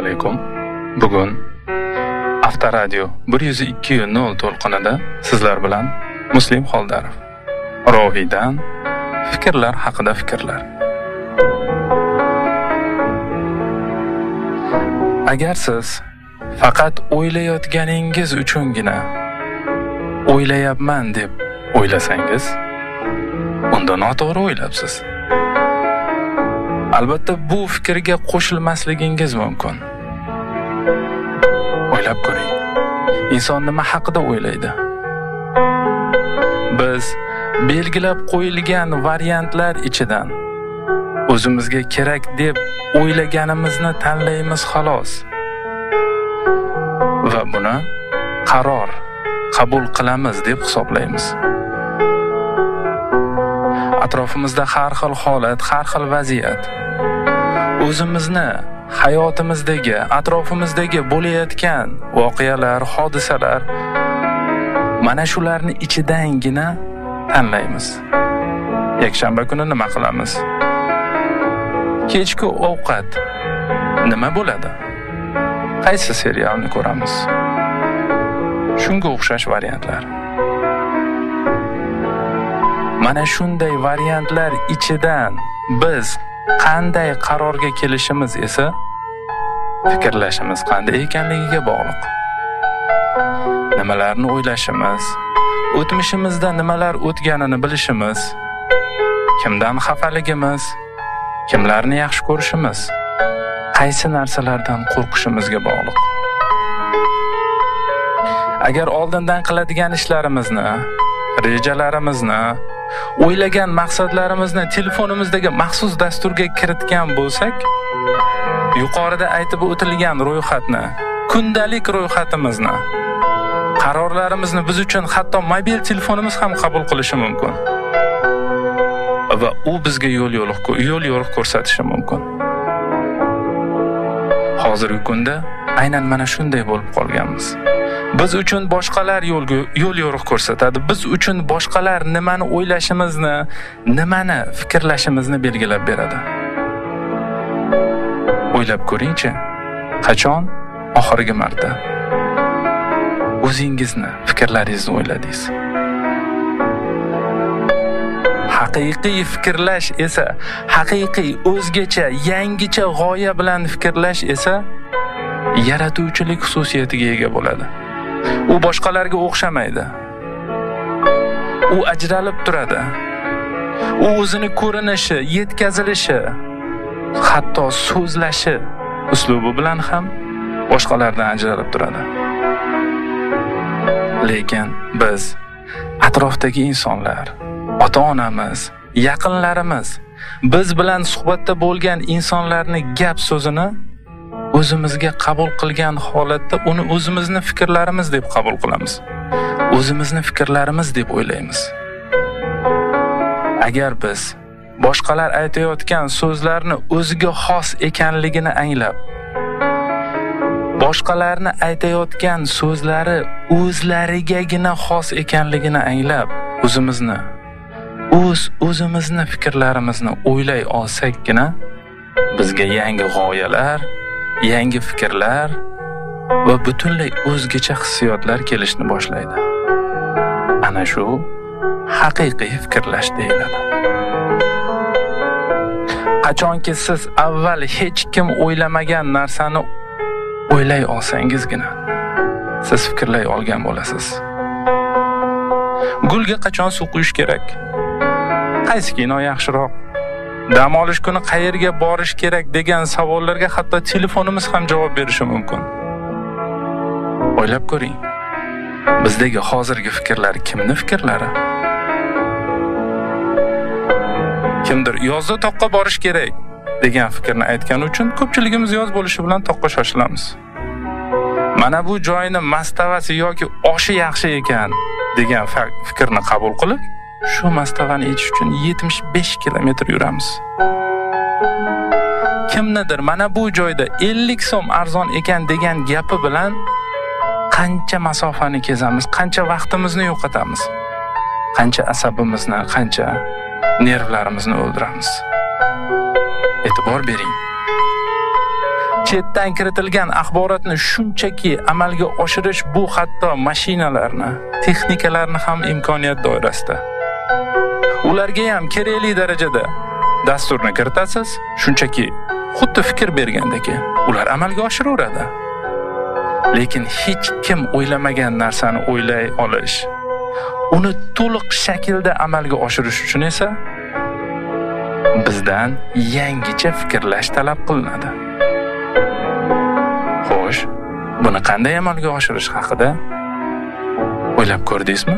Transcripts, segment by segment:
Assalomu alaykum. Bugun Avtoradio 102.0 to'lqinida sizlar bilan Muslim Xoldarov. Roviydan fikrlar haqida fikrlar. Agar siz faqat o'ylayotganingiz uchungina o'ylayapman deb o'ylasangiz, unda noto'g'ri o'ylabsiz. Albatta bu fikrga qo'shilmasligingiz mumkin. O'ylab ko'ring. Inson nima haqida o'ylaydi? Biz belgilab qo'yilgan variantlar ichidan o'zimizga kerak deb o'ylaganimizni tanlaymiz xolos. Va buni qaror qabul qilamiz deb hisoblaymiz. Atrofimizda har xil holat, har xil vaziyat. O'zimizni hayotimizdagi, atrofimizdagi bo'layotgan voqealar, hodisalar, mana shularni ichidangina tanlaymiz. Yakshanba kuni nima qilamiz? Kechki ovqat nima bo'ladi? Qaysi serialni ko'ramiz? Shunga o'xshash variantlar. Mana shunday variantlar ichidan biz qanday qarorga kelishimiz esa fikrlashimiz qanday ekanligiga bog'liq. Nimalarni o'ylashimiz, o'tmishimizda nimalar o'tganini bilishimiz, kimdan xafaligimiz, kimlarni yaxshi ko'rishimiz, qaysi narsalardan qo'rqishimizga bog'liq. Agar oldindan qiladigan ishlarimizni, rejalarimizni, o'ylagan maqsadlarimizni telefonimizdagi maxsus dasturga kiritgan bo'lsak, yuqorida aytib o'tilgan ro'yxatni, kundalik ro'yxatimizni, qarorlarimizni biz uchun hatto mobil telefonimiz ham qabul qilishi mumkin. Va u bizga yo'l yo'riq ko'rsatishi mumkin. Hozirgi kunda aynan mana shunday bo'lib qolganmiz. Biz uchun boshqalar yo'l yo'riq ko'rsatadi. Biz uchun boshqalar nimani o'ylashimizni, nimani fikrlashimizni belgilab beradi. O'ylab ko'ringchi, qachon oxirgi marta o'zingizni fikrlaringizni o'yladingiz? Haqiqiy fikrlash esa, haqiqiy o'zgacha, yangicha g'oya bilan fikrlash esa yaratuvchilik xususiyatiga ega bo'ladi. U boshqalarga o'xshamaydi. U ajralib turadi. U o'zini ko'rinishi, yetkazilishi, hatto so'zlashi uslubi bilan ham boshqalardan ajralib turadi. Lekin biz atrofdagi insonlar, ota-onamiz, yaqinlarimiz, biz bilan suhbatda bo'lgan insonlarning gap so'zini o'zimizga qabul qilgan holatda uni o'zimizni fikrlarimiz deb qabul qilamiz. O'zimizni fikrlarimiz deb o'ylaymiz. Agar biz boshqalar aytayotgan so'zlarni o'ziga xos ekanligini anglab, boshqalarni aytayotgan so'zlari o'zlarigagina xos ekanligini anglab, o'zimizni o'zimizni fikrlarimizni o'ylay olsakgina bizga yangi g'oyalar, yangi fikrlar va butunlay o'zgacha hissiyotlar kelishni boshlaydi. Ana shu haqiqiy fikrlash deyiladi. Qachonki siz avval hech kim o'ylamagan narsani o'ylay olsangizgina siz fikrlay olgan bo'lasiz. Gulga qachon suv quyish kerak? Qaysi kino yaxshiroq? Dam olish kuni qayerga borish kerak degan savollarga hatto telefonimiz ham javob berishi mumkin. O'ylab ko'ring. Bizdagi hozirgi fikrlar kimning fikrlari? Kimdir yozda toqqa borish kerak degan fikrni aytgani uchun ko'pchiligimiz yoz bo'lishi bilan toqqa shoshilamiz. Mana bu joyni mastavasi yoki oshi yaxshi ekan degan fikrni qabul qilib, shu mastavani yechish uchun 75 kilometr yuramiz. Kimnidir mana bu joyda 50 so'm arzon ekan degan gapi bilan qancha masofani kezamiz, qancha vaqtimizni yo'qotamiz, qancha asabimizni, qancha nervlarimizni o'ldiramiz. E'tibor bering. Chetdan kiritilgan axborotni shunchaki amalga oshirish bu hatto mashinalarni, texnikalarni ham imkoniyat doirasida. Ularga ham kerakli darajada dasturni kiritasiz, shunchaki xuddi fikr bergandek ular amalga oshiraveradi. Lekin hech kim o'ylamagan narsani o'ylay olish, uni to'liq shaklda amalga oshirish uchun esa bizdan yangicha fikrlash talab qilinadi. Xo'sh, buni qanday amalga oshirish haqida o'ylab ko'rdingizmi?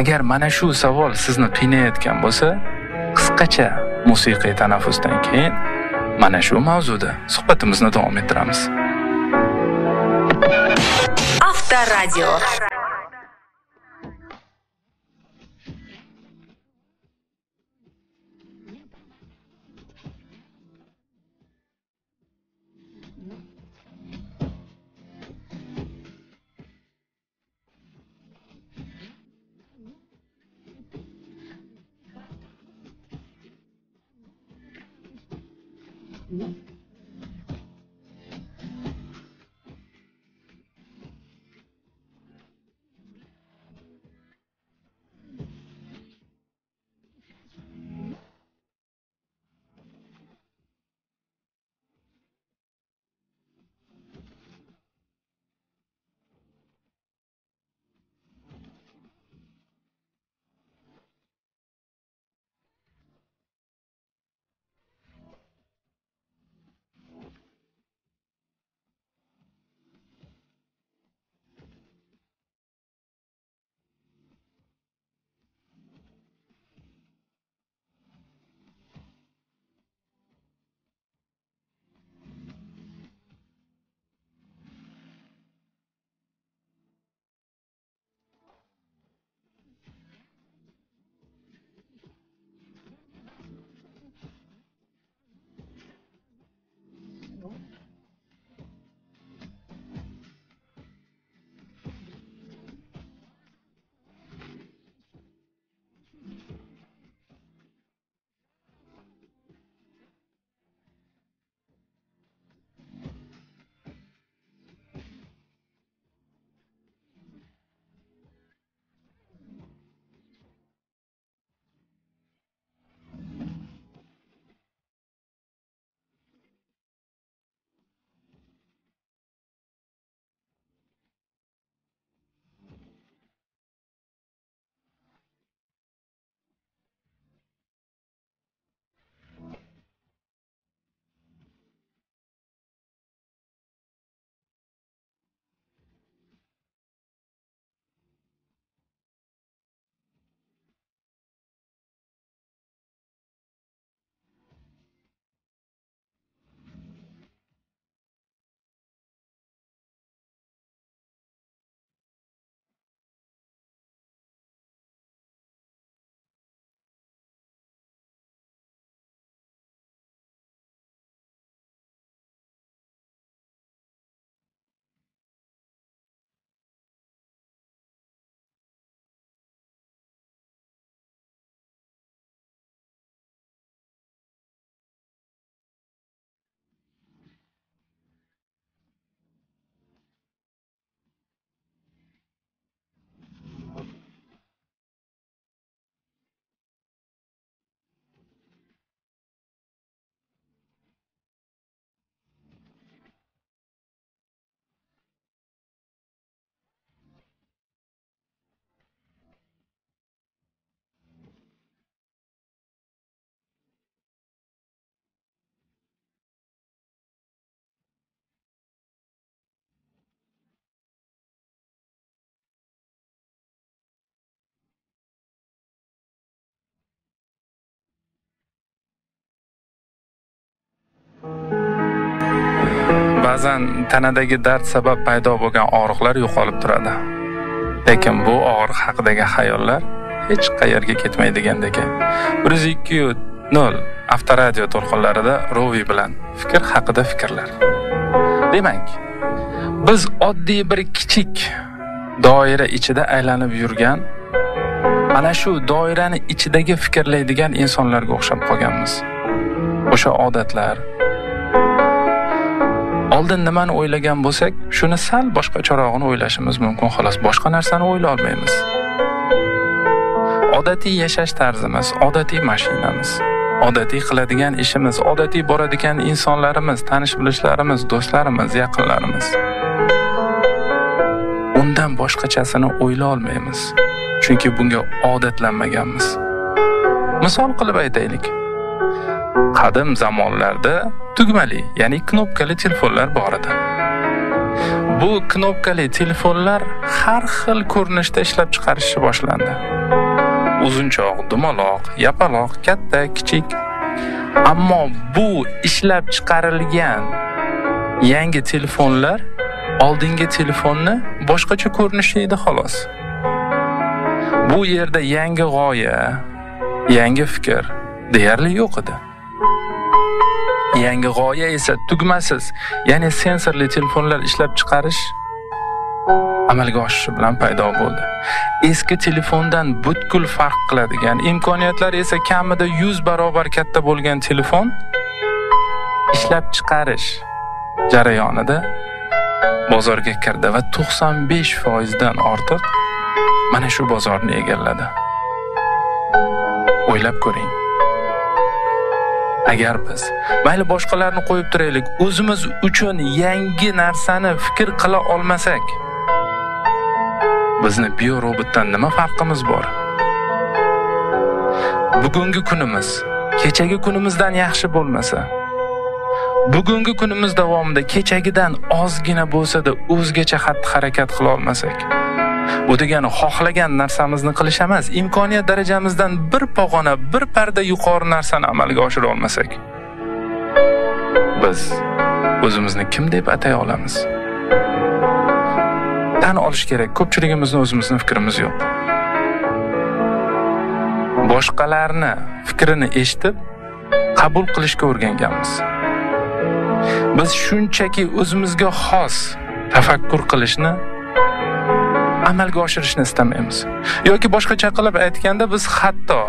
Agar mana shu savol sizni qiynayotgan bo'lsa, qisqacha musiqiy tanaffusdan keyin mana shu mavzuda suhbatimizni davom ettiramiz. Avtoradio. Ba'zan tanadagi dard sabab paydo bo'lgan og'riqlar yo'qolib turadi. Lekin bu og'riq haqidagi xayollar hech qayerga ketmaydigandek. 102.0 Avtoradio to'lqinlarida Rovi bilan fikr haqida fikrlar. Demak, biz oddiy bir kichik doira ichida aylanib yurgan, ana shu doirani ichidagi fikrlaydigan insonlarga o'xshab qolganmiz. O'sha odatlar, Oldin nimani o'ylagan bo'lsak, shuni sal boshqacharog'ini o'ylashimiz mumkin, xolos. Boshqa narsani o'yla olmaymiz. Odatiy yashash tarzimiz, odatiy mashinamiz, odatiy qiladigan ishimiz, odatiy boradigan insonlarimiz, tanish bilishlarimiz, do'stlarimiz, yaqinlarimiz. Undan boshqachasini o'yla olmaymiz, chunki bunga odatlanmaganmiz. Misol qilib aytaylik. Qadim zamonlarda tugmali, ya'ni knopkali telefonlar bor edi. Bu knopkali telefonlar har xil ko'rinishda ishlab chiqarishni boshlandi. Uzunchoq, dumaloq, yapaloq, katta, kichik. Ammo bu ishlab chiqarilgan yangi telefonlar oldingi telefonni boshqacha ko'rinishi edi xolos. Bu yerda yangi g'oya, yangi fikr deyarli yo'q edi. Yangi g'oya esa tugmasiz, ya'ni sensorli telefonlar ishlab chiqarish amalga oshishi bilan paydo bo'ldi. Eski telefondan butkul farq qiladigan, imkoniyatlar esa kamida 100 barobar katta bo'lgan telefon ishlab chiqarish jarayonida bozorga kirdi va 95% dan ortiq mana shu bozorni egalladi. O'ylab ko'ring. Agar biz mayli boshqalarni qo'yib turaylik, o'zimiz uchun yangi narsani fikr qila olmasak, bizni biorobotdan nima farqimiz bor? Bugungi kunimiz kechagi kunimizdan yaxshi bo'lmasa, bugungi kunimiz davomida kechagidan ozgina bo'lsa-da o'zgacha xatti-harakat qila olmasak, bu degani xohlagan narsamizni qilish emas, imkoniyat darajamizdan bir pog'ona, bir parda yuqori narsani amalga oshira olmasak, biz o'zimizni kim deb atay olamiz? Tan olish kerak, ko'pchiligimizni o'zimizni fikrimiz yo'q. Boshqalarni fikrini eshitib, qabul qilishga o'rganganmiz. Biz shunchaki o'zimizga xos tafakkur qilishni amalga oshirishni istamaymiz. Yoki boshqacha qilib aytganda, biz hatto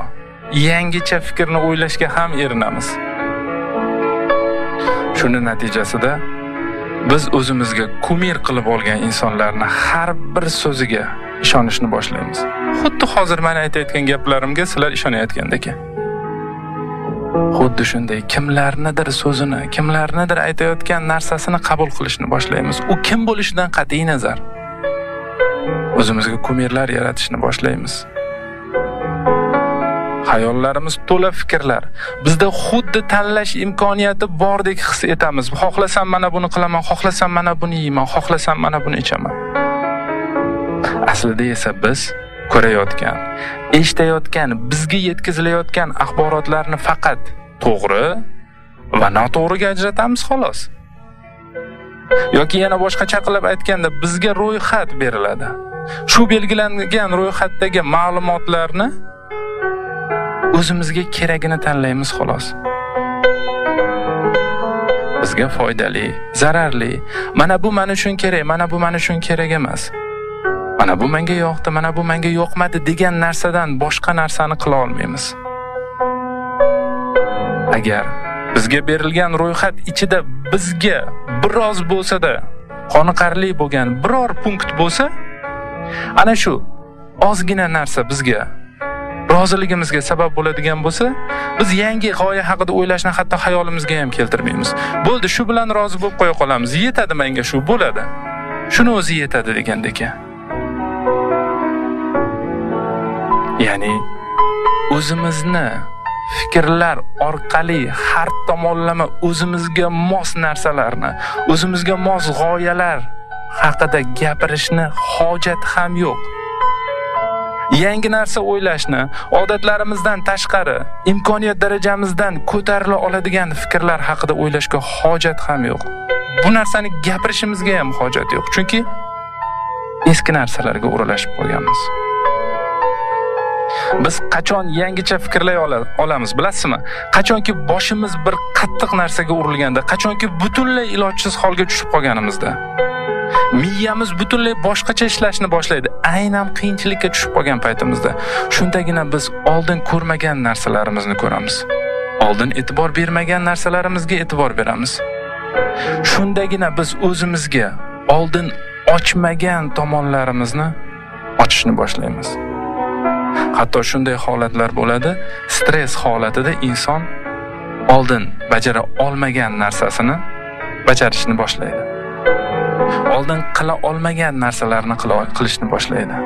yangicha fikrni o'ylashga ham erinamiz. Shuning natijasida biz o'zimizga kumir qilib olgan insonlarni har bir so'ziga ishonishni boshlaymiz. Xuddi hozir men aytayotgan gaplarimga sizlar ishonayotgandek. Xuddi shunday kimlarnidir so'zini, kimlarnidir aytayotgan narsasini qabul qilishni boshlaymiz. U kim bo'lishidan qat'iy nazar o'zimizga kumirlar yaratishni boshlaymiz. Xayollarimiz to'la fikrlar. Bizda xuddi tanlash imkoniyati bordek his etamiz. Xohlasam mana buni qilaman, xohlasam mana buni yeyman, xohlasam mana buni ichaman. Aslida esa biz ko'rayotgan, eshitayotgan, bizga yetkazilayotgan axborotlarni faqat to'g'ri va noto'g'riga ajratamiz xolos. Yoki yana boshqacha qilib aytganda, bizga ro'yxat beriladi. Shu belgilangan ro'yxatdagi ma'lumotlarni o'zimizga keragini tanlaymiz xolos. Bizga foydali, zararli, mana bu men uchun kerak, mana bu men uchun kerak emas. Mana bu menga yoqdi, mana bu menga yoqmadi degan narsadan boshqa narsani qila olmaymiz. Agar bizga berilgan ro'yxat ichida bizga biroz bo'lsa-da qoniqarli bo'lgan biror punkt bo'lsa, ana shu ozgina narsa bizga roziligimizga sabab bo'ladigan bo'lsa, biz yangi g'oya haqida o'ylashni hatto xayolimizga ham keltirmaymiz. Bo'ldi, shu bilan rozi bo'lib qo'ya qolamiz. Yetadi menga shu, bo'ladi. Shuni o'zi yetadi degandek. Ya'ni o'zimizni fikrlar orqali har tomonlama o'zimizga mos narsalarni, o'zimizga mos g'oyalar haqida gapirishni hojat ham yo'q. Yangi narsa o'ylashni, odatlarimizdan tashqari, imkoniyat darajamizdan ko'tarila oladigan fikrlar haqida o'ylashga hojat ham yo'q. Bu narsani gapirishimizga ham hojat yo'q, chunki eski narsalarga o'ralashib qolganmiz. Biz qachon yangicha fikrlay olamiz, bilasizmi? Qachonki boshimiz bir qattiq narsaga urilganda, qachonki butunlay ilojsiz holga tushib qolganimizda, miyamiz butunlay boshqacha ishlashni boshlaydi. Aynan qiyinchilikka tushib qolgan paytimizda. Shundagina biz oldin ko'rmagan narsalarimizni ko'ramiz. Oldin e'tibor bermagan narsalarimizga e'tibor beramiz. Shundagina biz o'zimizga oldin ochmagan tomonlarimizni ochishni boshlaymiz. Hatto shunday holatlar bo'ladi, stress holatida inson oldin bajara olmagan narsasini bajarishni boshlaydi. Oldin qila olmagan narsalarni qilishni boshlaydi.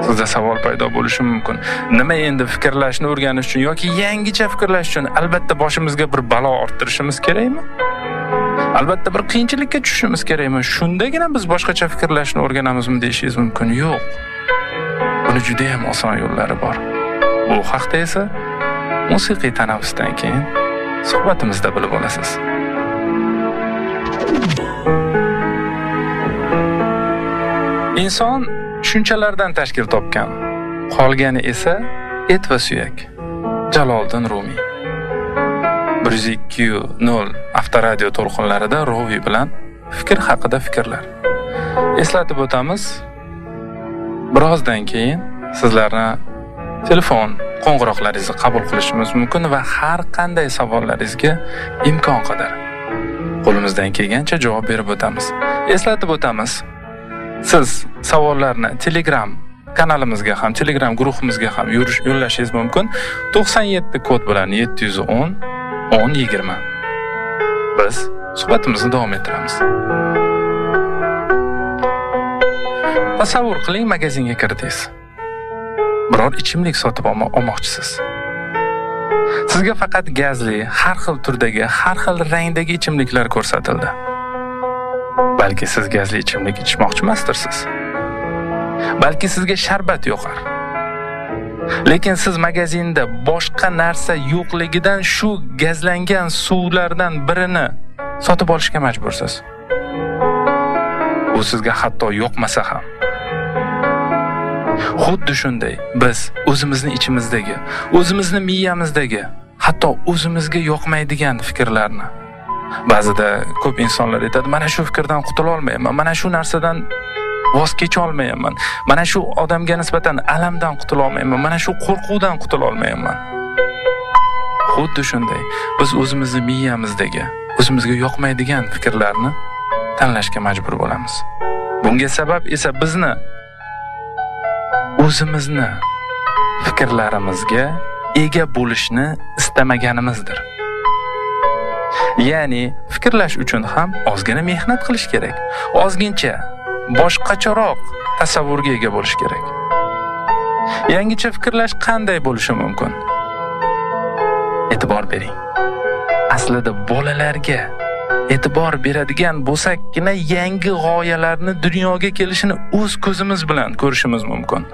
Sizda savol paydo bo'lishi mumkin. Nima endi fikrlashni o'rganish uchun yoki yangicha fikrlash uchun albatta boshimizga bir balo orttirishimiz kerakmi? Albatta bir qiyinchilikka tushishimiz kerakmi? Shundagina biz boshqacha fikrlashni o'rganamizmi deyishingiz mumkin. Yo'q. Buni juda ham oson yo'llari bor. Bu haqda esa musiqiy tanaffusdan keyin suhbatimizda bilib olasiz. Inson tushunchalardan tashkil topgan, qolgani esa et va suyak. Jaloliddin Rumiy. 102.0 Avtoradio to'lqinlarida Roviy bilan fikr haqida fikrlar. Eslatib o'tamiz, birozdan keyin sizlarni telefon qo'ng'iroqlaringizni qabul qilishimiz mumkin va har qanday savollaringizga imkon qadar qo'limizdan kelgancha javob berib o'tamiz. Eslatib o'tamiz, siz savollarni Telegram kanalimizga ham, Telegram guruhimizga ham yo'llashingiz mumkin. 97 kod bilan 710 10 20. Biz suhbatimizni davom ettiramiz. Tasavvur qiling, magazinga kirdingiz. Biror ichimlik sotib olmoqchisiz. Sizga faqat gazli, har xil turdagi, har xil rangdagi ichimliklar ko'rsatildi. Balki siz gazli ichimlik ichmoqchi emasdirsiz. Balki sizga sharbat yoqar. Lekin siz magazinda boshqa narsa yo'qligidan shu gazlangan suvlardan birini sotib olishga majbursiz. Bu sizga hatto yoqmasa ham. Xuddi shunday biz o'zimizni ichimizdagi, o'zimizni miyamizdagi, hatto o'zimizga yoqmaydigan fikrlarni, ba'zida ko'p insonlar aytadi, mana shu fikrdan qutula olmayman, mana shu narsadan voz kecha olmayman, mana shu odamga nisbatan alamdan qutula olmayman, mana shu qo'rquvdan qutula olmayman. Xuddi shunday biz o'zimizni miyamizdagi, o'zimizga yoqmaydigan fikrlarni tanlashga majbur bo'lamiz. Bunga sabab esa bizni o'zimizni fikrlarimizga ega bo'lishni istamaganimizdir. Ya'ni fikrlash uchun ham ozgina mehnat qilish kerak, ozgincha boshqacharoq tasavvurga ega bo'lish kerak. Yangicha fikrlash qanday bo'lishi mumkin? E'tibor bering. Aslida bolalarga e'tibor beradigan bo'lsakkina yangi g'oyalarni dunyoga kelishini o'z ko'zimiz bilan ko'rishimiz mumkin.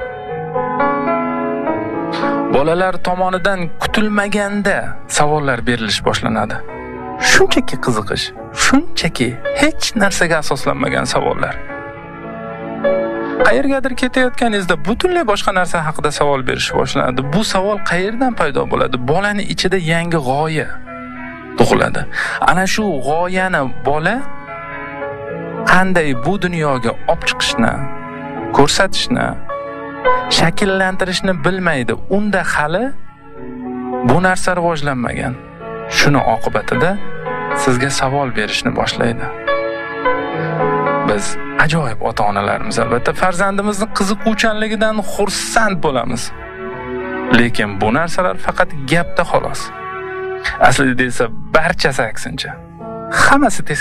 Bolalar tomonidan kutilmaganda savollar berilish boshlanadi. Shunchaki qiziqish, shunchaki hech narsaga asoslanmagan savollar. Qayergadir ketayotganingizda butunlay boshqa narsa haqida savol berish boshlanadi. Bu savol qayerdan paydo bo'ladi? Bolani ichida yangi g'oya tug'iladi. Ana shu g'oyani bola qanday bu dunyoga olib chiqishni, ko'rsatishni, shakllantirishni bilmaydi. Unda hali bu narsa rivojlanmagan. Shuni oqibatida sizga savol berishni boshlaydi. Biz ajoyib ota-onalarimiz albatta farzandimizni qiziquvchanligidan xursand bo'lamiz. Lekin bu narsalar faqat gapda xolos. Aslida esa barchasi aksincha. Hammasi tez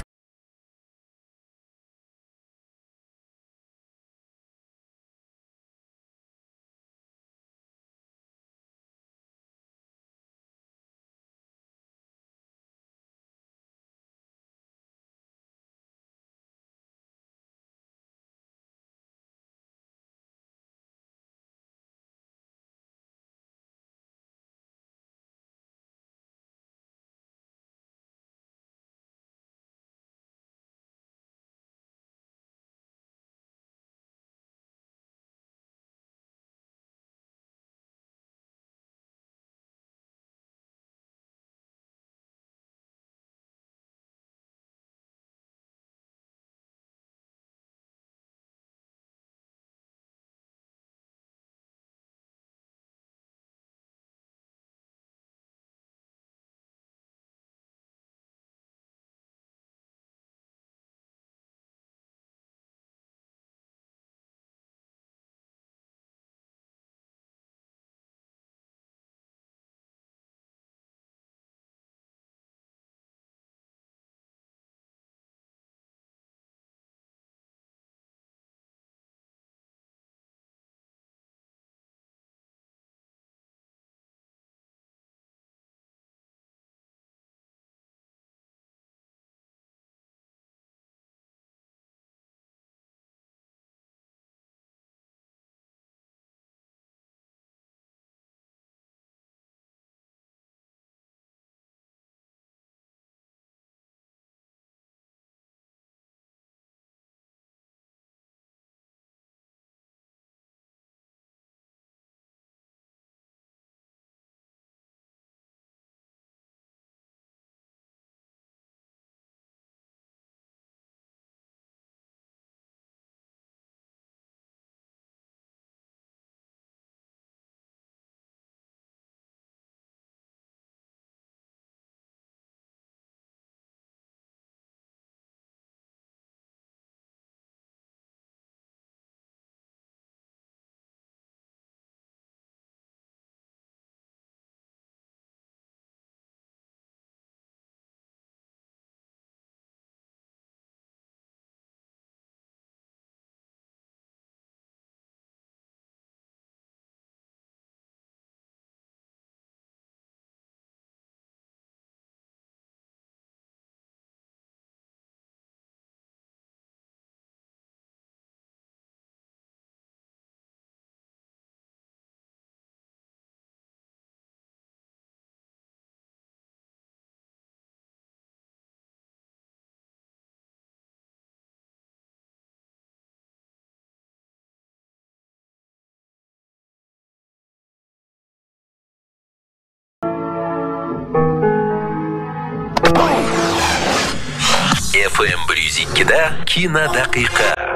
FM 102 da Kino daqiqa.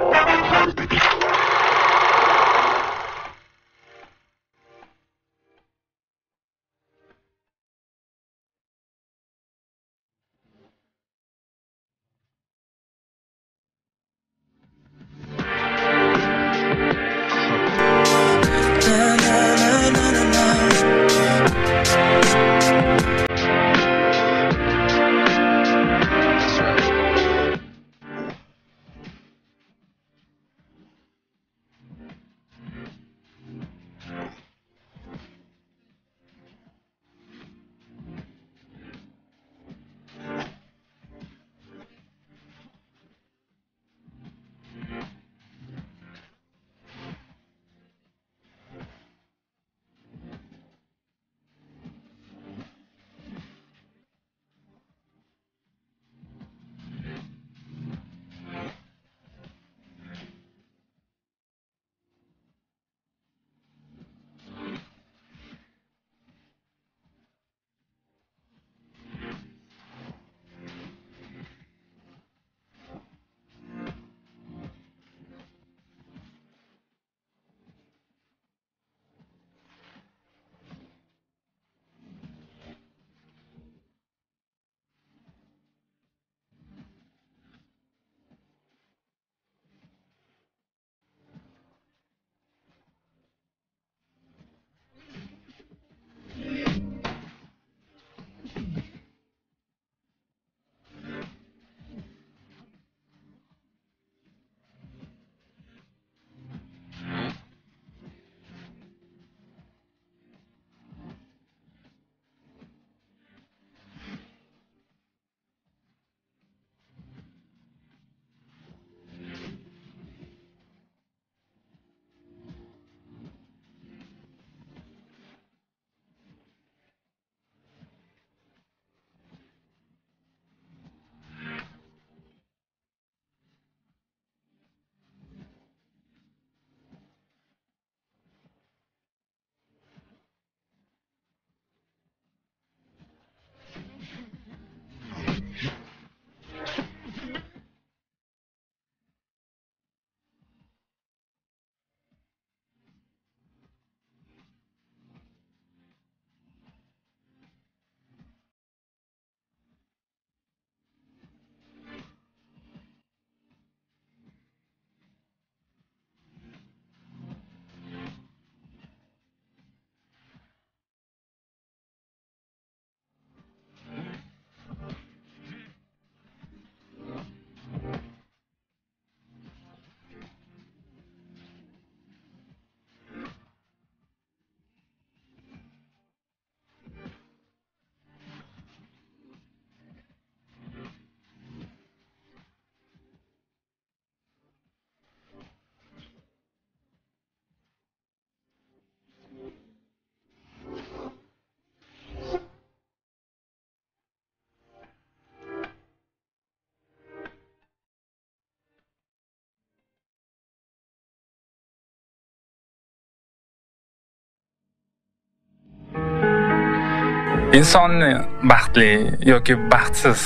Insonni baxtli yoki baxtsiz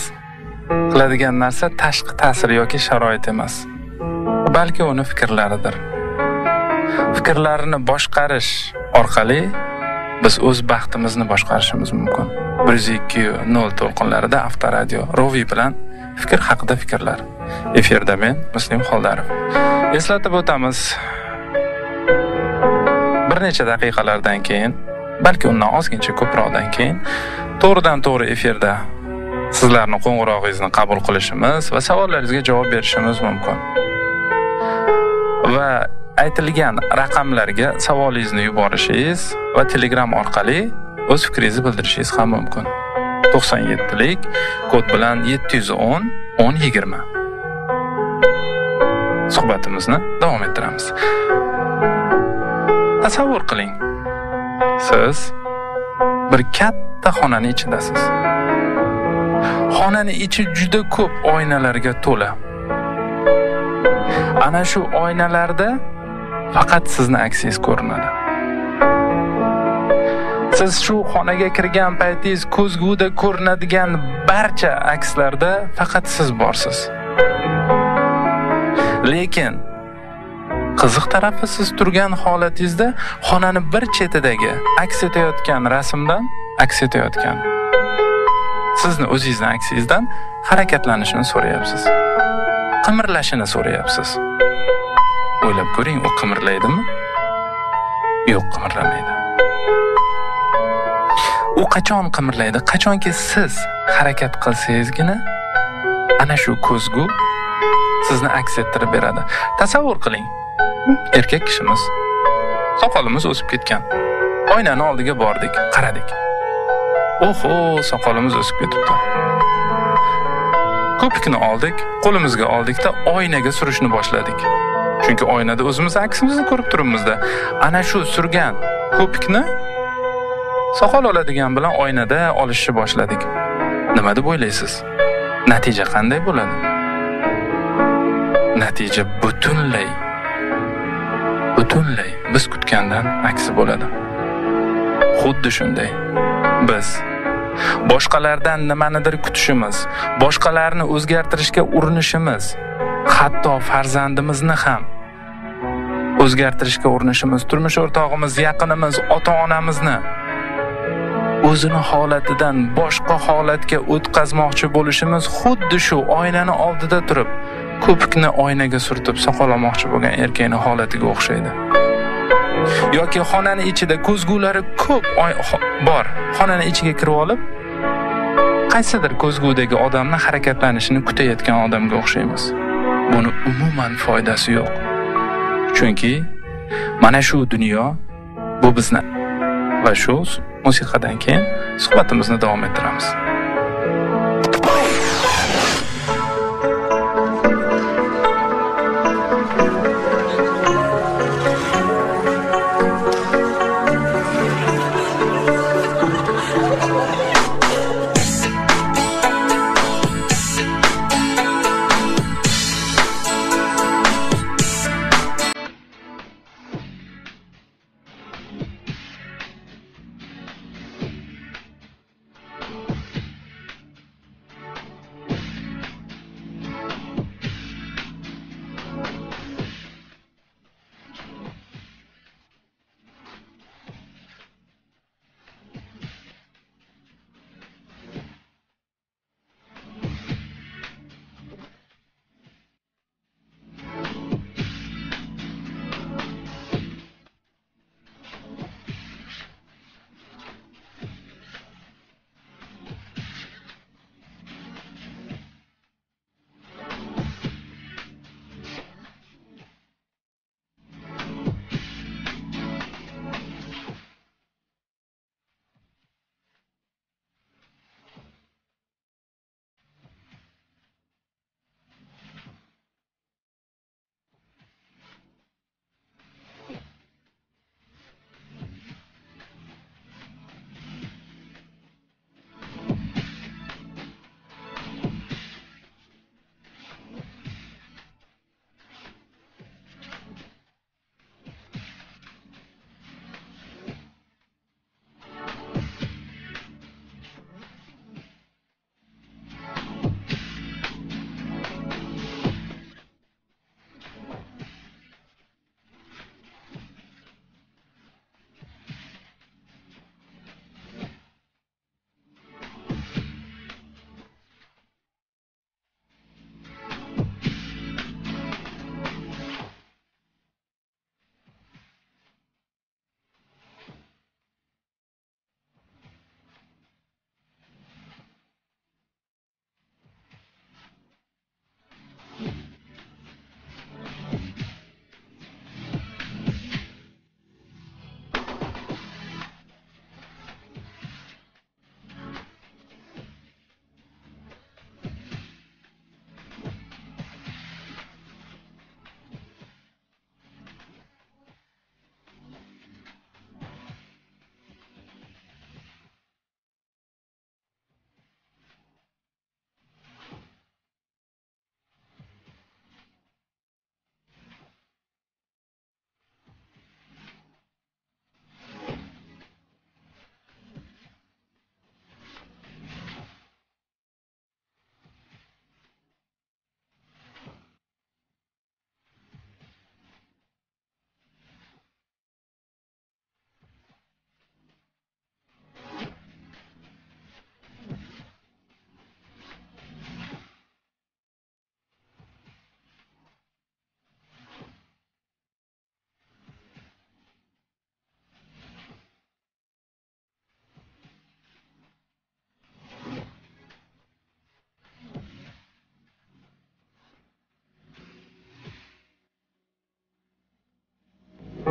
qiladigan narsa tashqi ta'sir yoki sharoit emas, balki uni fikrlaridir. Fikrlarini boshqarish orqali biz o'z baxtimizni boshqarishimiz mumkin. 102.0 to'lqinlarida Avtoradio Rovi bilan fikr haqida fikrlar. Efirda men Muslim Xoldarov. Eslatib o'tamiz, bir necha daqiqalardan keyin, balki undan ozgincha ko'proqdan keyin to'g'ridan to'g'ri efirda sizlarni qo'ng'irog'ingizni qabul qilishimiz va savollaringizga javob berishimiz mumkin. Va aytilgan raqamlarga savolingizni yuborishingiz va Telegram orqali o'z fikringizni bildirishingiz ham mumkin. 97lik kod bilan 710 10 20. Suhbatimizni davom ettiramiz. Tasavvur qiling. Siz bir katta xonani ichidasiz. Xonani ichi juda ko'p oynalarga to'la. Ana shu oynalarda faqat sizni aksingiz ko'rinadi. Siz shu xonaga kirgan paytingiz ko'zguda ko'rinadigan barcha akslarda faqat siz borsiz. Lekin qiziq tarafi, siz turgan holatingizda xonani bir chetidagi aks etayotgan rasmdan aks etayotgan sizni o'zingizni aksingizdan harakatlanishini so'rayapsiz. Qimirlashini so'rayapsiz. O'ylab ko'ring, u qimirlaydimi? Yo'q, qimirlamaydi. U qachon qimirlaydi? Qachonki siz harakat qilsangizgina ana shu ko'zgu sizni aks ettirib beradi. Tasavvur qiling, erkak kishimiz, soqolimiz o'sib ketgan. Oynani oldiga bordik, qaradik. Oho, soqolimiz o'sib ketibdi. Ko'pikni oldik, qo'limizga oldikda oynaga surishni boshladik. Chunki oynada o'zimiz aksimizni ko'rib turibmizda. Ana shu surgan ko'pikni soqol oladigan bilan oynada olishni boshladik. Nima deb o'ylaysiz? Natija qanday bo'ladi? Natija butunlay biz kutgandan aksi bo'ladi. Xuddi shunday. Biz boshqalardan nimanidir kutishimiz, boshqalarni o'zgartirishga urinishimiz, hatto farzandimizni ham o'zgartirishga urinishimiz, turmush o'rtog'imiz, yaqinimiz, ota-onamizni o'zini holatidan boshqa holatga o'tkazmoqchi bo'lishimiz xuddi shu oynani oldida turib ko'pikni oynaga surtib soqol olmoqchi bo'lgan erkakning holatiga o'xshaydi. Yoki xonani ichida ko'zgulari ko'p bor. Xonani ichiga kirib olib, qaysidir ko'zgudagi odamni harakatlanishini kutayotgan odamga o'xshaymiz. Buni umuman foydasi yo'q. Chunki mana shu dunyo bu bizni va shu musiqadan keyin suhbatimizni davom ettiramiz.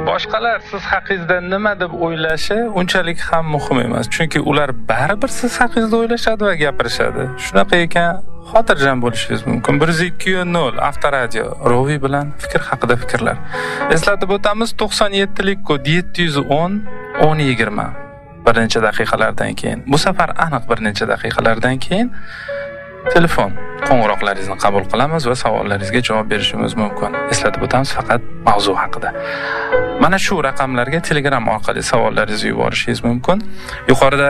Boshqalar siz haqingizda nima deb o'ylashi unchalik ham muhim emas, chunki ular baribir siz haqingizda o'ylashadi va gapirishadi. Shunaqa ekan, xotirjam bo'lishingiz mumkin. 102.0 Avtoradio Rovi bilan fikr haqida fikrlar. Eslatib o'tamiz, 97lik kod 710 1020. Bir necha daqiqalardan keyin, bu safar aniq bir necha daqiqalardan keyin telefon qo'ng'iroqlaringizni qabul qilamiz va savollaringizga javob berishimiz mumkin. Eslatib o'tamiz, faqat mavzu haqida. Mana shu raqamlarga Telegram orqali savollaringizni yuborishingiz mumkin. Yuqorida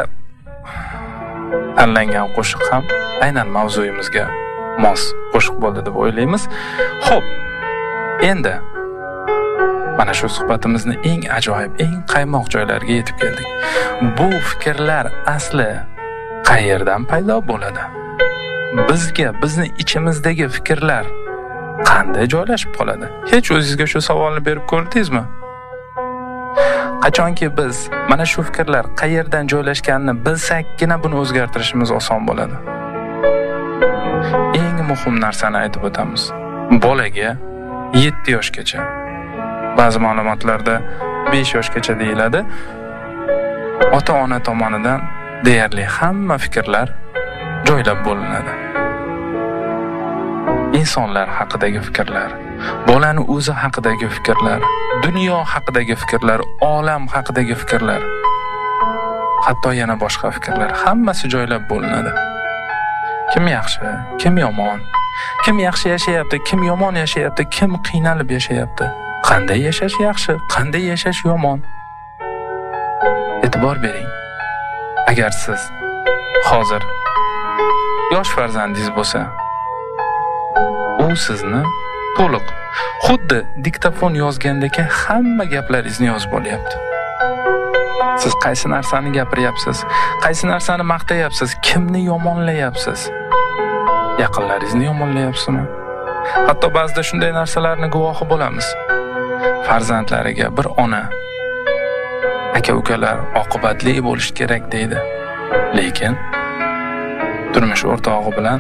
tanlangan qo'shiq ham aynan mavzuyimizga mos qo'shiq bo'ldi deb o'ylaymiz. Xo'p, endi mana shu suhbatimizni eng ajoyib, eng qaymoq joylariga yetib keldik. Bu fikrlar asli qayerdan paydo bo'ladi? Bizga, bizni ichimizdagi fikrlar qanday joylashib qoladi? Hech o'zingizga shu savolni berib ko'rdingizmi? Qachonki biz mana shu fikrlar qayerdan joylashganini bilsakkina buni o'zgartirishimiz oson bo'ladi. Eng muhim narsani aytib o'tamiz. Bolaga 7 yoshgacha, ba'zi ma'lumotlarda 5 yoshgacha deyiladi, ota-ona tomonidan deyarli hamma fikrlar joylab bo'linadi. Insonlar haqidagi fikrlar, bolani o'zi haqidagi fikrlar, dunyo haqidagi fikrlar, olam haqidagi fikrlar, hatto yana boshqa fikrlar, hammasi joylab bo'linadi. Kim yaxshi, kim yomon, kim yaxshi yashayapti, kim yomon yashayapti, kim qiynalib yashayapti, qanday yashash yaxshi, qanday yashash yomon. E'tibor bering. Agar siz hozir yosh farzandingiz bo'lsa, u sizni to'liq, xuddi diktofon yozgandek hamma gaplaringizni yozib olyapti. Siz qaysi narsani gapiryapsiz, qaysi narsani maqtayapsiz, kimni yomonlayapsiz, yaqinlaringizni yomonlayapsizmi? Hatto ba'zida shunday narsalarni guvohi bo'lamiz. Farzandlariga bir ona, aka-ukalar oqibatli bo'lish kerak deydi. Lekin turmush o'rtog'i bilan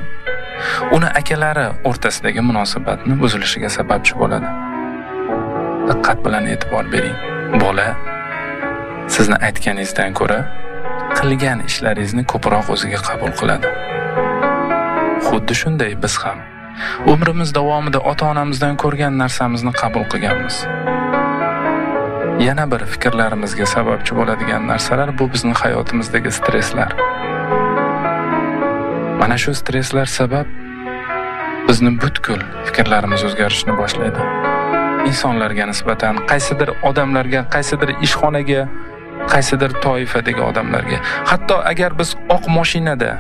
uni akalari o'rtasidagi munosabatni buzilishiga sababchi bo'ladi. Diqqat bilan e'tibor bering. Bola sizni aytganingizdan ko'ra qilgan ishlaringizni ko'proq o'ziga qabul qiladi. Xuddi shunday biz ham umrimiz davomida ota-onamizdan ko'rgan narsamizni qabul qilganmiz. Yana bir fikrlarimizga sababchi bo'ladigan narsalar bu bizning hayotimizdagi stresslar. Mana shu stresslar sabab bizni butkul fikrlarimiz o'zgarishni boshlaydi. Insonlarga nisbatan, qaysidir odamlarga, qaysidir ishxonaga, qaysidir toifadagi odamlarga. Hatto agar biz oq mashinada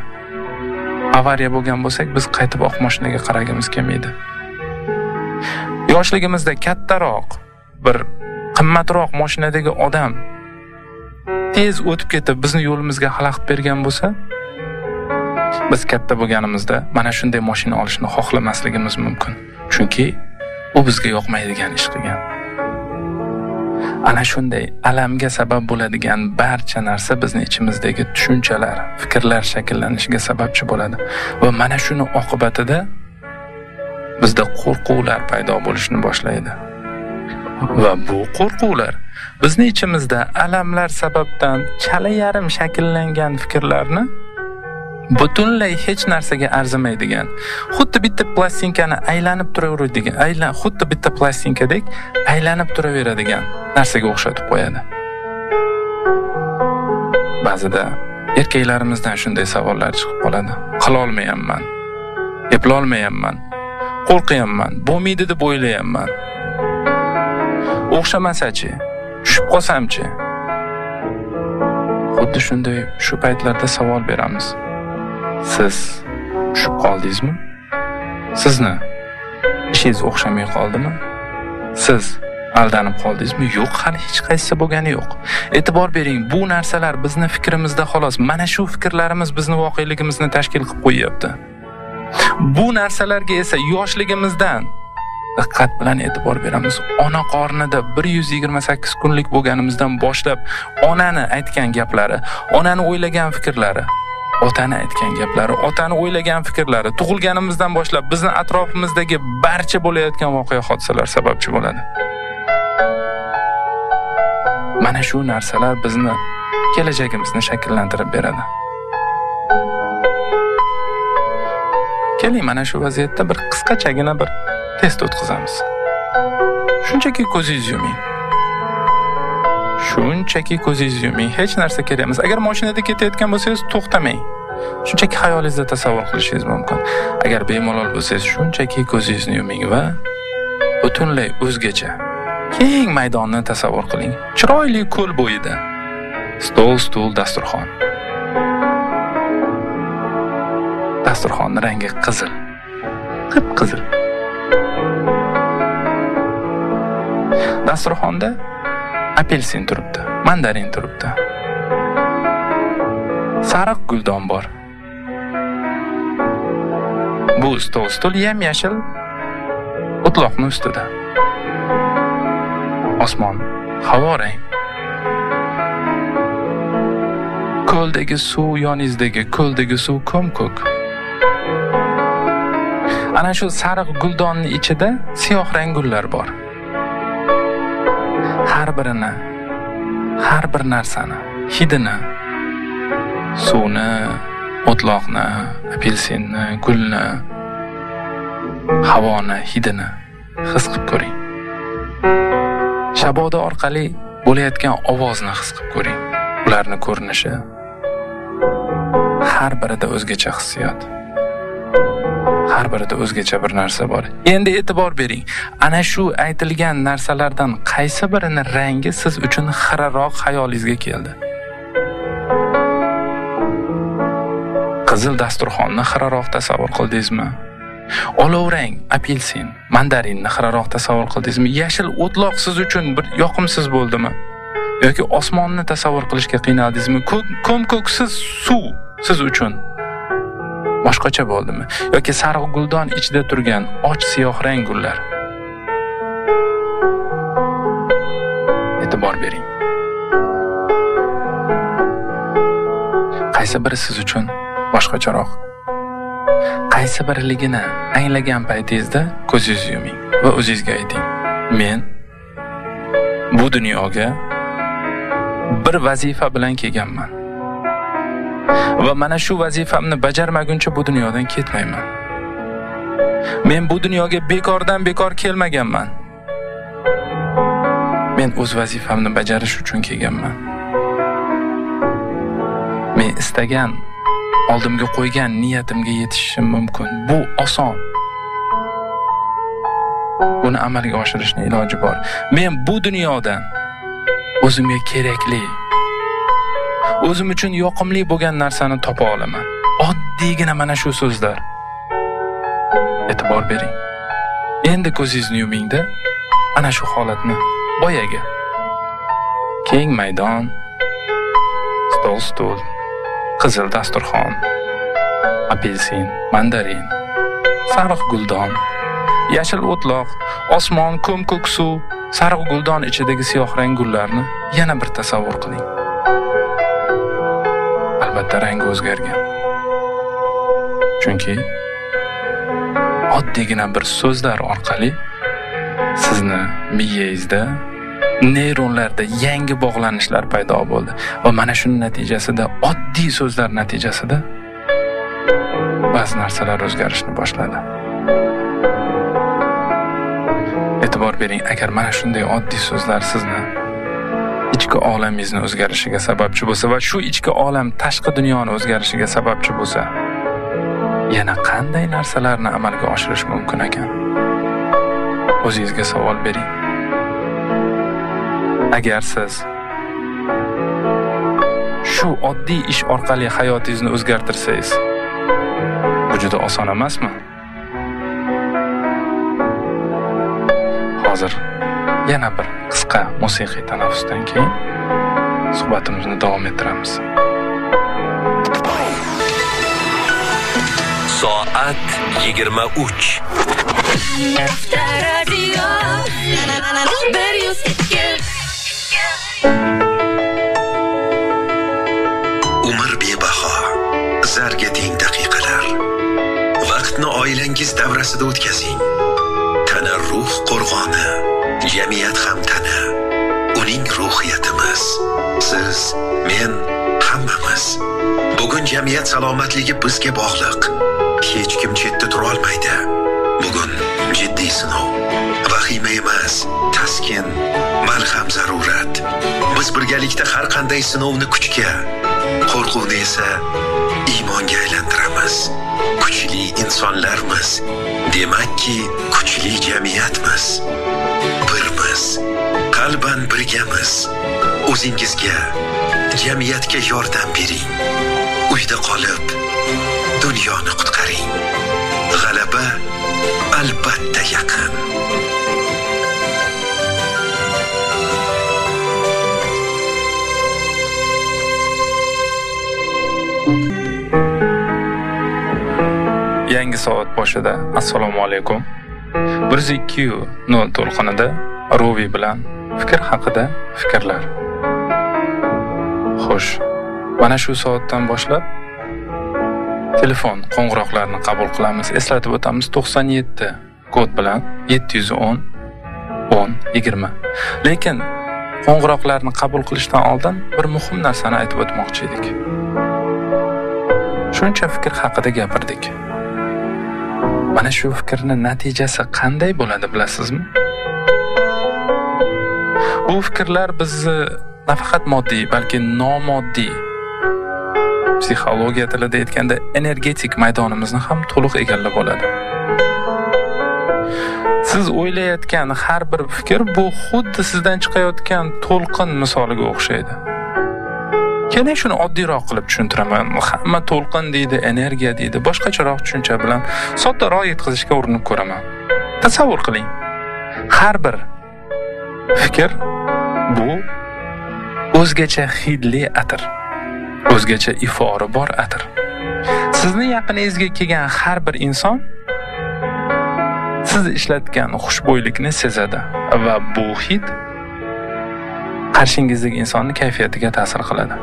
avariya bo'lgan bo'lsak, biz qaytib oq mashinaga qaragimiz kelmaydi. Yoshligimizda kattaroq, bir qimmatroq mashinadagi odam tez o'tib ketib bizni yo'limizga xalaqit bergan bo'lsa, biz katta bo'lganimizda mana shunday mashina olishni xohlamasligimiz mumkin. Chunki u bizga yoqmaydigan ish qilgan. Ana shunday alamga sabab bo'ladigan barcha narsa bizni ichimizdagi tushunchalar, fikrlar shakllanishiga sababchi bo'ladi. Va mana shuni oqibatida bizda qo'rquvlar paydo bo'lishni boshlaydi. Va bu qo'rquvlar bizni ichimizda alamlar sababdan chala yarim shakllangan fikrlarni butunlay hech narsaga arzimaydigan, xuddi bitta plastinkani aylanib turaveradigan, xuddi bitta plastinkadek aylanib turaveradigan narsaga o'xshatib qo'yadi. Ba'zida erkaklarimizdan shunday savollar chiqib qoladi. Qila olmayapman, eplolmayapman, qo'rqyapman, bo'lmaydi deb o'ylayapman. O'xshamasachi, tushib qolsamchi? Xuddi shunday shu paytlarda savol beramiz. Siz tushib qoldingizmi? Sizni ishingiz o'xshamay qoldimi? Siz aldanib qoldingizmi? Yo'q, hali hech qaysisi bo'lgani yo'q. E'tibor bering, bu narsalar bizni fikrimizda xolos. Mana shu fikrlarimiz bizni voqeligimizni tashkil qilib qo'yapti. Bu narsalarga esa yoshligimizdan diqqat bilan e'tibor beramiz. Ona qornida 128 kunlik bo'lganimizdan boshlab onani aytgan gaplari, onani o'ylagan fikrlari, otani aytgan gaplari, otani o'ylagan fikrlari, tug'ilganimizdan boshlab bizni atrofimizdagi barcha bo'layotgan voqea hodisalar sababchi bo'ladi. Mana shu narsalar bizni kelajagimizni shakllantirib beradi. Keling, mana shu vaziyatda bir qisqachagina bir test o'tkazamiz. Shunchaki ko'zingizni yuming. Shunchaki ko'zingizni yuming, hech narsa kerak emas. Agar mashinada ketayotgan bo'lsangiz, to'xtamang. Shunchaki xayolingizda tasavvur qilishingiz mumkin. Agar bemalol bo'lsangiz, shunchaki ko'zingizni yuming va butunlay o'zgacha keng maydonni tasavvur qiling. Chiroyli ko'l bo'yida stol, stul, dasturxon. Dasturxonning rangi qizil. Qip-qizil. Dasturxonda apelsin turibdi, mandarin turibdi. Sariq guldon bor. Bu stol, stul yam-yashil o'tloqning ustida. Osmon havo rang. Ko'ldagi suv, yoningizdagi ko'ldagi suv ko'm-ko'k. Ana shu sariq guldonning ichida siyoh rang gullar bor. Har birini, har bir narsani, hidini, suvni, o'tloqni, apelsinni, gulni, havoni, hidini his qilib ko'ring. Shaboda orqali bo'layotgan ovozni his qilib ko'ring. Ularni ko'rinishi, har birida o'zgacha hissiyot. Har birida o'zgacha bir narsa bor. Endi e'tibor bering. Ana shu aytilgan narsalardan qaysi birini rangi siz uchun xiraroq xayolingizga keldi? Qizil dasturxonni xiraroq tasavvur qildingizmi? Olov rang apelsin, mandarinni xiraroq tasavvur qildingizmi? Yashil o'tloq siz uchun bir yoqimsiz bo'ldimi? Yoki osmonni tasavvur qilishga qiynaldingizmi? Ko'm-ko'ksiz suv siz uchun boshqacha bo'ldimi? Yoki sariq guldon ichida turgan och siyoh rang gullar? E'tibor bering. Qaysi biri siz uchun boshqacharoq? Qaysi biriligini anglagan paytingizda ko'zingizni yuming va o'zingizga ayting: men bu dunyoga bir vazifa bilan kelganman. Va mana shu vazifamni bajarmaguncha bu dunyodan ketmayman. Men bu dunyoga bekordan bekor kelmaganman. Men o'z vazifamni bajarish uchun kelganman. Men istagan, oldimga qo'ygan niyatimga yetishishim mumkin. Bu oson. Buni amalga oshirishning iloji bor. Men bu dunyodan o'zimga kerakli, o'zim uchun yoqimli bo'lgan narsani topa olaman. Oddiygina mana shu so'zlar. E'tibor bering. Endi ko'zingizni yumingda ana shu holatni boyagi keng maydon, stol, stul, qizil dasturxon, apelsin, mandarin, sariq guldon, yashil o'tloq, osmon, ko'm-ko'k suv, sariq guldon ichidagi siyoh rang gullarni yana bir tasavvur qiling. Albatta rangi o'zgargan. Chunki oddiygina bir so'zlar orqali sizni miyangizda, neyronlarda yangi bog'lanishlar paydo bo'ldi va mana shuning natijasida, oddiy so'zlar natijasida ba'zi narsalar o'zgarishni boshladi. E'tibor bering, agar mana shunday oddiy so'zlar sizni ichki olamingizni o'zgarishiga sababchi bo'lsa va shu ichki olam tashqi dunyoni o'zgarishiga sababchi bo'lsa, yana qanday narsalarni amalga oshirish mumkin ekan? O'zingizga savol bering. Agar siz shu oddiy ish orqali hayotingizni o'zgartirsangiz, bu juda oson emasmi? Hozir yana bir qisqa musiqiy tanaffusdan keyin suhbatimizni davom ettiramiz. Soat 23. Avtoradio 102. Umr bebaho, zarga teng daqiqalar. Vaqtni oilangiz davrasida o'tkazing. Tana ruh qo'rg'oni, jamiyat ham tana, uning ruhiyatimiz. Birgamiz. Siz, men, hammamiz. Bugun jamiyat salomatligi bizga bog'liq. Hech kim chetda tura olmaydi. Bugun jiddiy sinov. Vahima emas, taskin, malham zarurat. Biz birgalikda har qanday sinovni kuchga, qo'rquvni esa iymonga aylantiramiz. Kuchli insonlarmiz. Demakki, kuchli jamiyatmiz. Birmiz. Qalban birgamiz. O'zingizga, jamiyatga yordam bering. Uyda qolib, dunyoni qutqaring. G'alaba albatta yaqin. Yangi soat boshida assalomu alaykum. 102.0 to'lqinida Ruvi bilan fikr haqida fikrlar. Xo'sh, mana shu soatdan boshlab telefon qo'ng'iroqlarini qabul qilamiz. Eslatib o'tamiz, 97 kod bilan 710 10 20. Lekin qo'ng'iroqlarni qabul qilishdan oldin bir muhim narsani aytib o'tmoqchi edik. Shuncha fikr haqida gapirdik. Mana shu fikrning natijasi qanday bo'ladi bilasizmi? Bu fikrlar bizni nafaqat moddiy, balki nomoddiy, psixologiya tilida aytganda energetik maydonimizni ham to'liq egallab oladi. Siz o'ylayotgan har bir fikr bu xuddi sizdan chiqayotgan to'lqin misoliga o'xshaydi. Keling shuni oddiyroq qilib tushuntiraman. Hamma to'lqin deydi, energiya deydi, boshqacharoq tushuncha bilan soddaroq yetkazishga urinib ko'raman. Tasavvur qiling. Har bir fikr bu o'zgacha hidli atir, o'zgacha ifori bor atir. Sizni yaqiningizga kelgan har bir inson siz ishlatgan xushbo'ylikni sezadi va bu hid qarshingizdagi insonning kayfiyatiga ta'sir qiladi.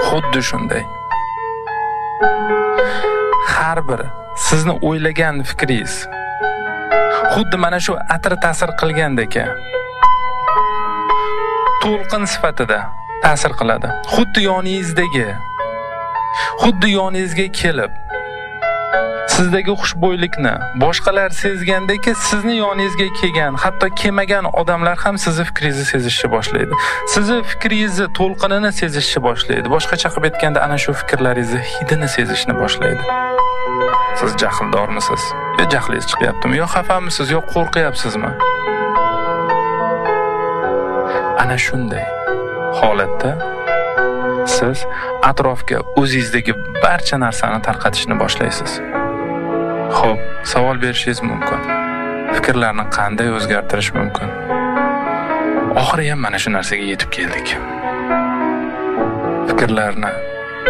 Xuddi shunday. Har bir sizni o'ylagan fikringiz xuddi mana shu atir ta'sir qilgandek to'lqin sifatida ta'sir qiladi. Xuddi yoningizga kelib sizdagi xushbo'ylikni boshqalar sezgandek sizni yoningizga kelgan, hatto kelmagan odamlar ham sizni fikringizni sezishni boshlaydi. Sizni fikringizni to'lqinini sezishni boshlaydi. Boshqacha qilib aytganda ana shu fikrlaringizni hidini sezishni boshlaydi. Siz jahldormisiz? Yo jahlingiz chiqyaptimi? Yo xafamisiz? Yo qo'rqyapsizmi? Ana shunday holatda siz atrofga o'zingizdagi barcha narsani tarqatishni boshlaysiz. Xo'p, savol berishingiz mumkin. Fikrlarni qanday o'zgartirish mumkin? Oxiri ham mana shu narsaga yetib keldik. Fikrlarni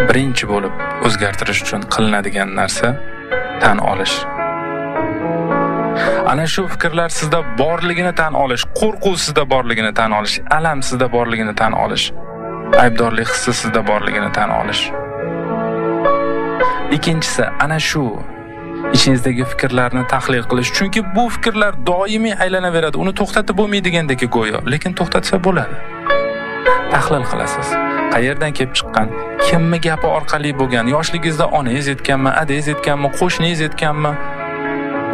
birinchi bo'lib o'zgartirish uchun qilinadigan narsa tan olish. Ana shu fikrlar sizda borligini tan olish, qo'rquv sizda borligini tan olish, alam sizda borligini tan olish, aybdorlik hissi sizda borligini tan olish. Ikkinchisi, ana shu ichingizdagi fikrlarni tahlil qilish. Chunki bu fikrlar doimiy aylanaveradi, uni to'xtatib bo'lmaydigandek go'yo, lekin to'xtatsa bo'ladi. Tahlil qilasiz. Qayerdan kelib chiqqan, kimni gapi orqali bo'lgan, yoshligingizda onangiz aytganmi, adangiz aytganmi, qo'shningiz aytganmi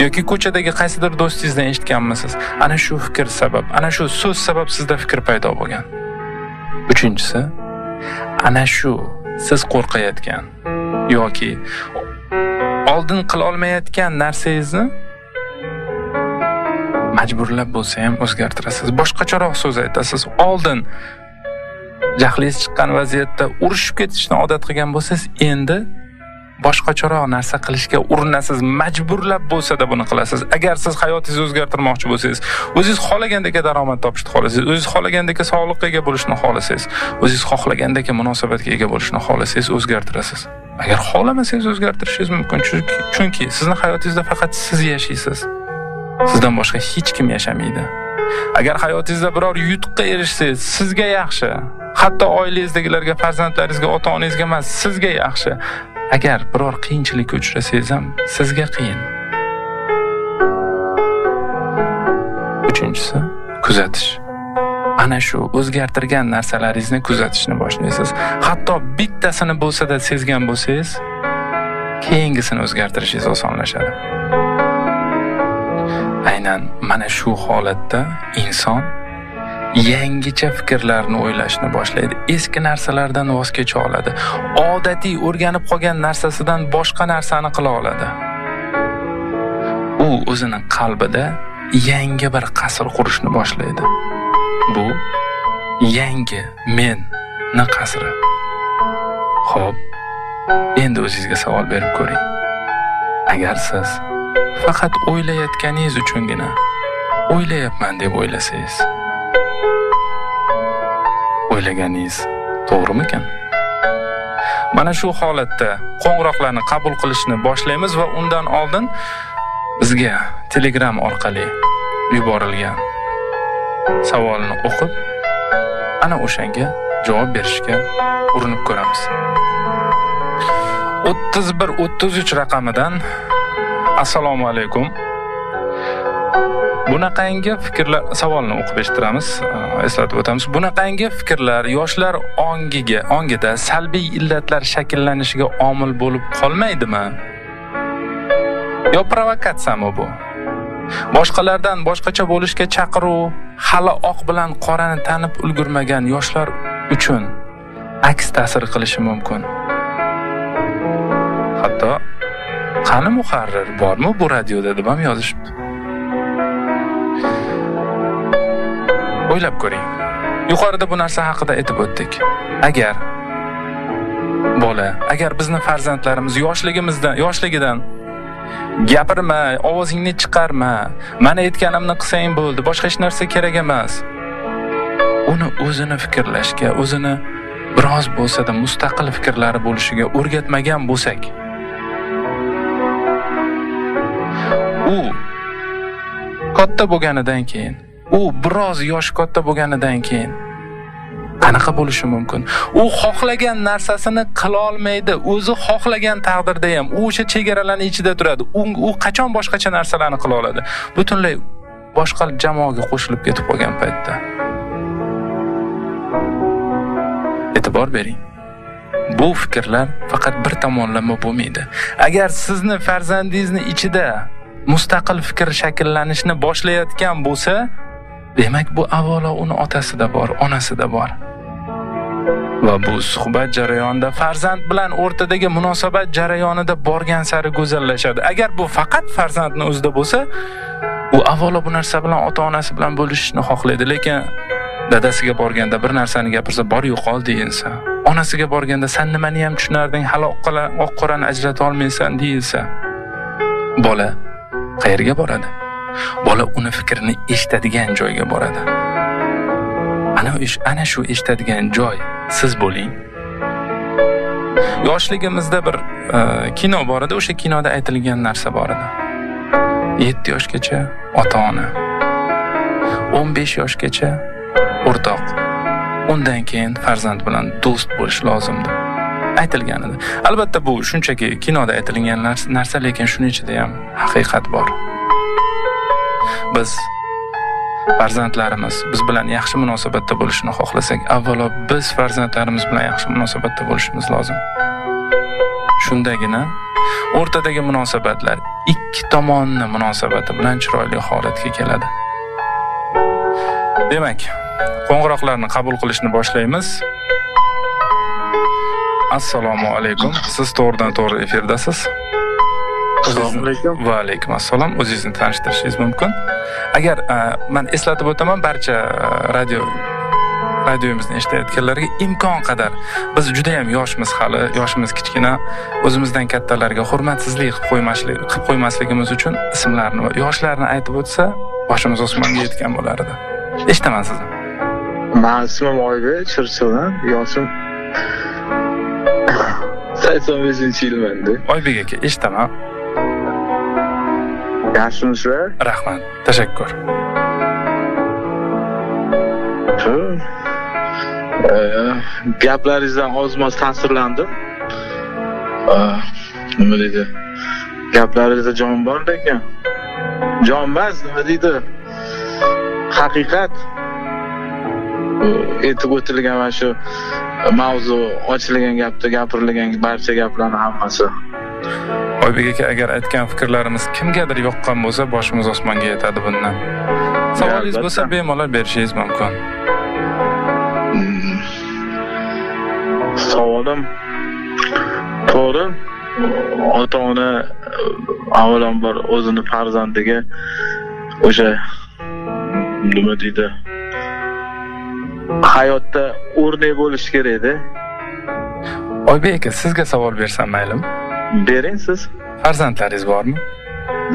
yoki ko'chadagi qaysidir do'stingizdan eshitganmisiz? Ana shu fikr sabab, ana shu so'z sabab sizda fikr paydo bo'lgan. Uchinchisi, ana shu siz qo'rqayotgan yoki oldin qila olmayotgan narsangizni majburlab bo'lsa ham o'zgartirasiz. Boshqacharoq so'z aytasiz. Oldin jahlingiz chiqqan vaziyatda urushib ketishni odat qilgan bo'lsangiz, endi boshqacharoq narsa qilishga urinasiz, majburlab bo'lsa-da buni qilasiz. Agar siz hayotingizni o'zgartirmoqchi bo'lsangiz, o'zingiz xohlagandek daromad topishni xohlasangiz, o'zingiz xohlagandek sog'liqqa ega bo'lishni xohlasangiz, o'zingiz xohlagandek munosabatga ega bo'lishni xohlasangiz, o'zgartirasiz. Agar xohlamasangiz o'zgartirishingiz mumkin, chunki sizni hayotingizda faqat siz yashaysiz. Sizdan boshqa hech kim yashamaydi. Agar hayotingizda biror yutuqqa erishsangiz, sizga yaxshi. Hatto oilangizdagilarga, farzandlaringizga, ota-onangizga emas, sizga yaxshi. Agar biror qiyinchilikka uchrasangiz ham sizga qiyin. Uchinchisi, kuzatish. Ana shu o'zgartirgan narsalaringizni kuzatishni boshlaysiz. Hatto bittasini bo'lsa-da sezgan bo'lsangiz, keyingisini o'zgartirishingiz osonlashadi. Aynan mana shu holatda inson yangicha fikrlarni o'ylashni boshlaydi. Eski narsalardan voz kecha oladi. Odatiy o'rganib qolgan narsasidan boshqa narsani qila oladi. U o'zini qalbida yangi bir qasr qurishni boshlaydi. Bu yangi menni qasri. Xo'p, endi o'zingizga savol berib ko'ring. Agar siz faqat o'ylayotganingiz uchungina o'ylayapman deb o'ylasangiz, o'ylaganingiz to'g'rimikan? Mana shu holatda qo'ng'iroqlarni qabul qilishni boshlaymiz va undan oldin bizga Telegram orqali yuborilgan savolni o'qib, ana o'shanga javob berishga urinib ko'ramiz. 31 33 raqamidan assalomu alaykum. Bunaqangi fikrlar, savolni o'qib eshittiramiz, eslatib o'tamiz. Bunaqangi fikrlar yoshlar ongida salbiy illatlar shakllanishiga omil bo'lib qolmaydimi? Yo provokatsiyami bu? Boshqalardan boshqacha bo'lishga chaqiruv hali oq bilan qorani tanib ulgurmagan yoshlar uchun aks ta'sir qilishi mumkin. Hatto qani muharrir bormi bu radioda deb ham yozishibdi. O'ylab ko'ring. Yuqorida bu narsa haqida aytib o'tdik. Agar bola, agar bizni farzandlarimiz yoshligidan gapirma, ovozingni chiqarma, mana aytganimni qilsang bo'ldi, boshqa hech narsa kerak emas. Uni o'zini fikrlashga, o'zini biroz bo'lsa-da mustaqil fikrlari bo'lishiga o'rgatmagan bo'lsak, u katta bo'lganidan keyin, u biroz yosh katta bo'lganidan keyin qanaqa bo'lishi mumkin? U xohlagan narsasini qila olmaydi, o'zi xohlagan taqdirda ham u o'sha chegaralarning ichida turadi. U qachon boshqacha narsalarni qila oladi? Butunlay boshqa jamoaga qo'shilib ketib qolgan paytda. E'tibor bering. Bu fikrlar faqat bir tomonlama bo'lmaydi. Agar sizni farzandingizni ichida mustaqil fikr shakllanishni boshlayotgan bo'lsa, demak bu avvalo uni otasida bor, onasida bor. Va bu suhbat jarayonida farzand bilan o'rtadagi munosabat jarayonida borgan sari go'zallashadi. Agar bu faqat farzandning o'zida bo'lsa, u avvalo bu narsa bilan ota-onasi bilan bo'lishishni xohlaydi, lekin dadasiga borganda bir narsani gapirsa, bor yo'qol deyilsa, onasiga borganda sen nimani ham tushunarding, hali oq qorani ajrata olmaysan deyilsa, bola qayerga boradi? Bola uni fikrini eshitadigan joyga boradi. Ana shu eshitadigan joy siz bo'ling. Yoshligimizda bir kino bor edi, o'sha kinoda aytilgan narsa bor edi. 7 yoshgacha ota-ona, 15 yoshgacha o'rtoq, undan keyin farzand bilan do'st bo'lish lozim deb aytilgan edi. Albatta bu shunchaki kinoda aytilgan narsa, lekin shuning ichida ham haqiqat bor. Biz farzandlarimiz biz bilan yaxshi munosabatda bo'lishini xohlasak, avvalo biz farzandlarimiz bilan yaxshi munosabatda bo'lishimiz lozim. Shundagina o'rtadagi munosabatlar ikki tomonni munosabati bilan chiroyli holatga keladi. Demak, qo'ng'iroqlarni qabul qilishni boshlaymiz. Assalomu alaykum. Siz to'g'ridan to'g'ri efirdasiz. Assalomu alaykum. Va alaykum assalom. O'zingizni tanishtirishingiz mumkin. Agar men eslatib o'taman, barcha radiomizni eshitayotganlarga imkon qadar, biz juda ham yoshmiz hali, yoshimiz kichkina, o'zimizdan kattalarga hurmatsizlik qilib qo'ymasligimiz uchun ismlarni va yoshlarni aytib o'tsa, boshimiz osmonga yetgan bo'lar edi. Eshitaman sizni. Men ismim Oybek, Chirchiqdan, yoshim 85-yilmanda. Oybek aka, eshitaman. Yaxshimisizlar? Rahmat, tashakkur. Gaplaringizdan ozmoz ta'sirlandim. Nima deydi? Gaplaringizda jon bor lekin. Jon emas, nima deydi? Haqiqat. Aytib o'tilgan mana shu mavzu, ochilgan gapda gapirilgan barcha gaplarning hammasi. Oybek aka, agar aytgan fikrlarimiz kimgadir yoqqan bo'lsa, boshimiz osmonga yetadi bundan. Savolingiz bo'lsa, bemalol berishingiz mumkin. Savolim to'g'ri, ota-ona avvalambor o'zini farzandiga o'sha nima deydi, hayotda o'rnak bo'lish kerak-da. Oybek aka, sizga savol bersam maylimi? Bering siz. Farzandlaringiz bormi?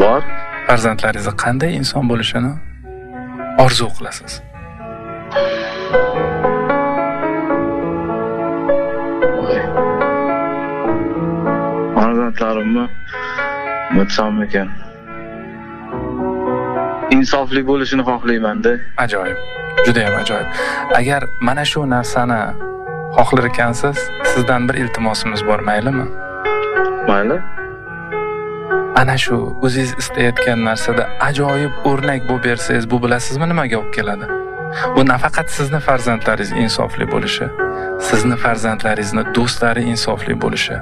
Bor. Farzandlaringizni qanday inson bo'lishini orzu qilasiz? Farzandlarimni nima desam ekan? Insofli bo'lishini xohlayman-da. Ajoyib. Juda ham ajoyib. Agar mana shu narsani xohlar ekansiz, sizdan bir iltimosimiz bor, maylimi? Mayli. Ana shu o'zingiz istayotgan narsada ajoyib o'rnak bo'lib bersangiz, bu bilasizmi nimaga olib keladi? Bu nafaqat sizni farzandlaringiz insofli bo'lishi, sizni farzandlaringizni do'stlari insofli bo'lishi,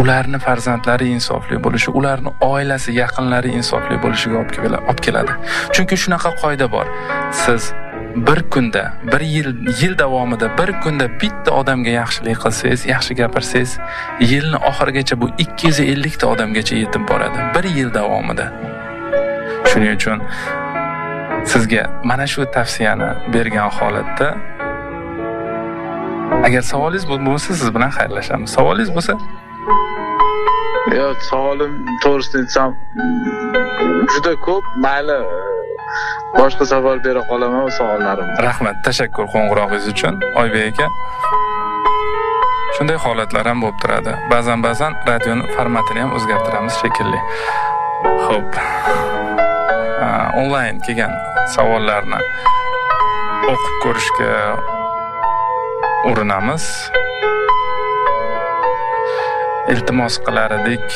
ularni farzandlari insofli bo'lishi, ularni oilasi, yaqinlari insofli bo'lishiga olib keladi. Chunki shunaqa qoida bor. Siz bir kunda, bir yil davomida bir kunda bitta odamga yaxshilik qilsangiz, yaxshi gapirsangiz, yilni oxirigacha bu 250 ta odamgacha yetib boradi. Bir yil davomida. Shuning uchun sizga mana shu tavsiyani bergan holatda, agar savolingiz bo'lmasa, siz bilan xayrlashamiz. Savolingiz bo'lsa? Yo'q, savolim to'g'risini aytsam juda ko'p, mayli boshqa safar bera qolaman u savollarimni. Rahmat, tashakkur qo'ng'irog'ingiz uchun, Oybek aka. Shunday holatlar ham bo'lib turadi. Ba'zan radioni formatini ham o'zgartiramiz shekilli. Xo'p. Onlayn kelgan savollarni o'qib ko'rishga urinamiz. Iltimos qilar edik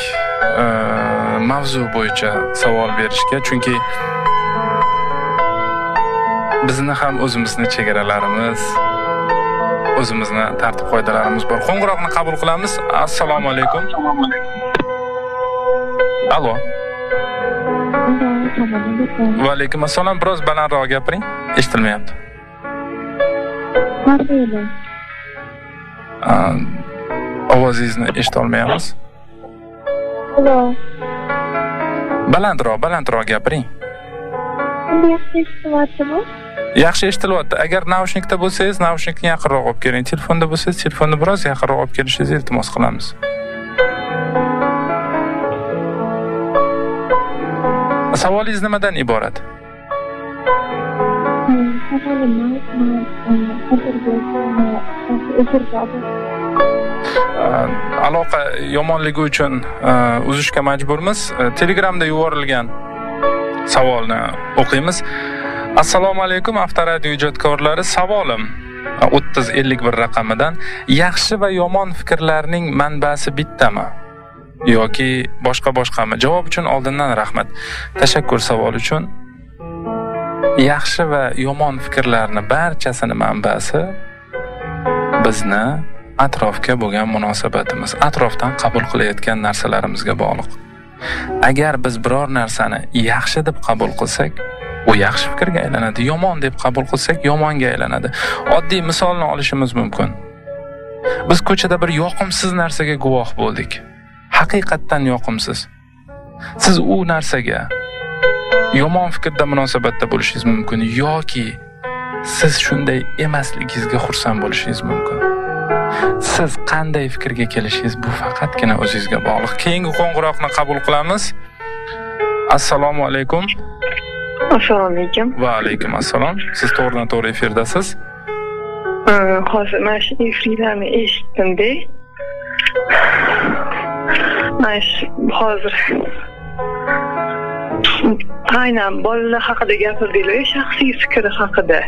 mavzu bo'yicha savol berishga, chunki bizni ham o'zimizni chegaralarimiz, o'zimizni tartib qoidalarimiz bor. Qo'ng'iroqni qabul qilamiz. Assalomu alaykum. Alo. Va alaykum assalom. Biroz balandroq gapiring, eshitilmayapti. Ovozingizni eshita olmayapmiz. Alo. Balandroq gapiring. Yaxshi eshitilyaptimi? Yaxshi eshitilyapti. Agar naushnikda bo'lsangiz, naushnikni yaqinroq olib keling. Telefonda bo'lsangiz, telefonni biroz yaqinroq olib kelishingizni iltimos qilamiz. Savolingiz nimadan iborat? Aloqa yomonligi uchun uzishga majburmiz. Telegramda yuborilgan savolni o'qiymiz. Assalomu alaykum Avtoradio ijodkorlari, savolim 3051 raqamidan: yaxshi va yomon fikrlarning manbasi bittami yoki boshqa-boshqami? Javob uchun oldindan rahmat. Tashakkur savol uchun. Yaxshi va yomon fikrlarni barchasini manbasi bizni atrofga bo'lgan munosabatimiz, atrofdan qabul qilayotgan narsalarimizga bog'liq. Agar biz biror narsani yaxshi deb qabul qilsak, u yaxshi fikrga aylanadi, yomon deb qabul qilsak, yomonga aylanadi. Oddiy misolni olishimiz mumkin. Biz ko'chada bir yoqimsiz narsaga guvoh bo'ldik. Haqiqatdan yoqimsiz. Siz u narsaga yomon fikrda munosabatda bo'lishingiz mumkin yoki siz shunday emasligingizga xursand bo'lishingiz mumkin. Siz qanday fikrga kelishingiz bu faqatgina o'zingizga bog'liq. Keyingi qo'ng'iroqni qabul qilamiz. Assalomu alaykum. Assalomu alaykum. Va alaykum assalom. Siz to'g'ridan to'g'ri efirdasiz. Hozir mana shu efirlarni eshitdim-da. Mana shu hozir aynan bolalar haqida gapirdinglar, shaxsiy fikri haqida.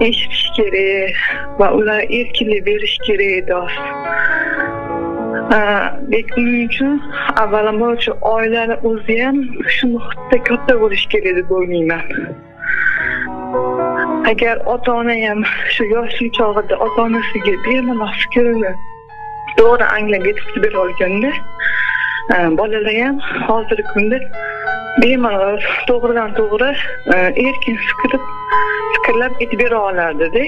Eshitish kerak va ular erkinlik berish kerak do'st. Lekin buning uchun avvalambor shu oilani o'zi ham shu muhitda katta bo'lish kerak deb o'ylayman. Agar ota-ona ham shu yoshlik chog'ida ota-onasiga bemalol fikrini to'g'ri anglab yetkazib bera olganda, bolalar ham hozirgi kunda bemalol to'g'ridan to'g'ri erkin fikrlab aytib bera olardi-da.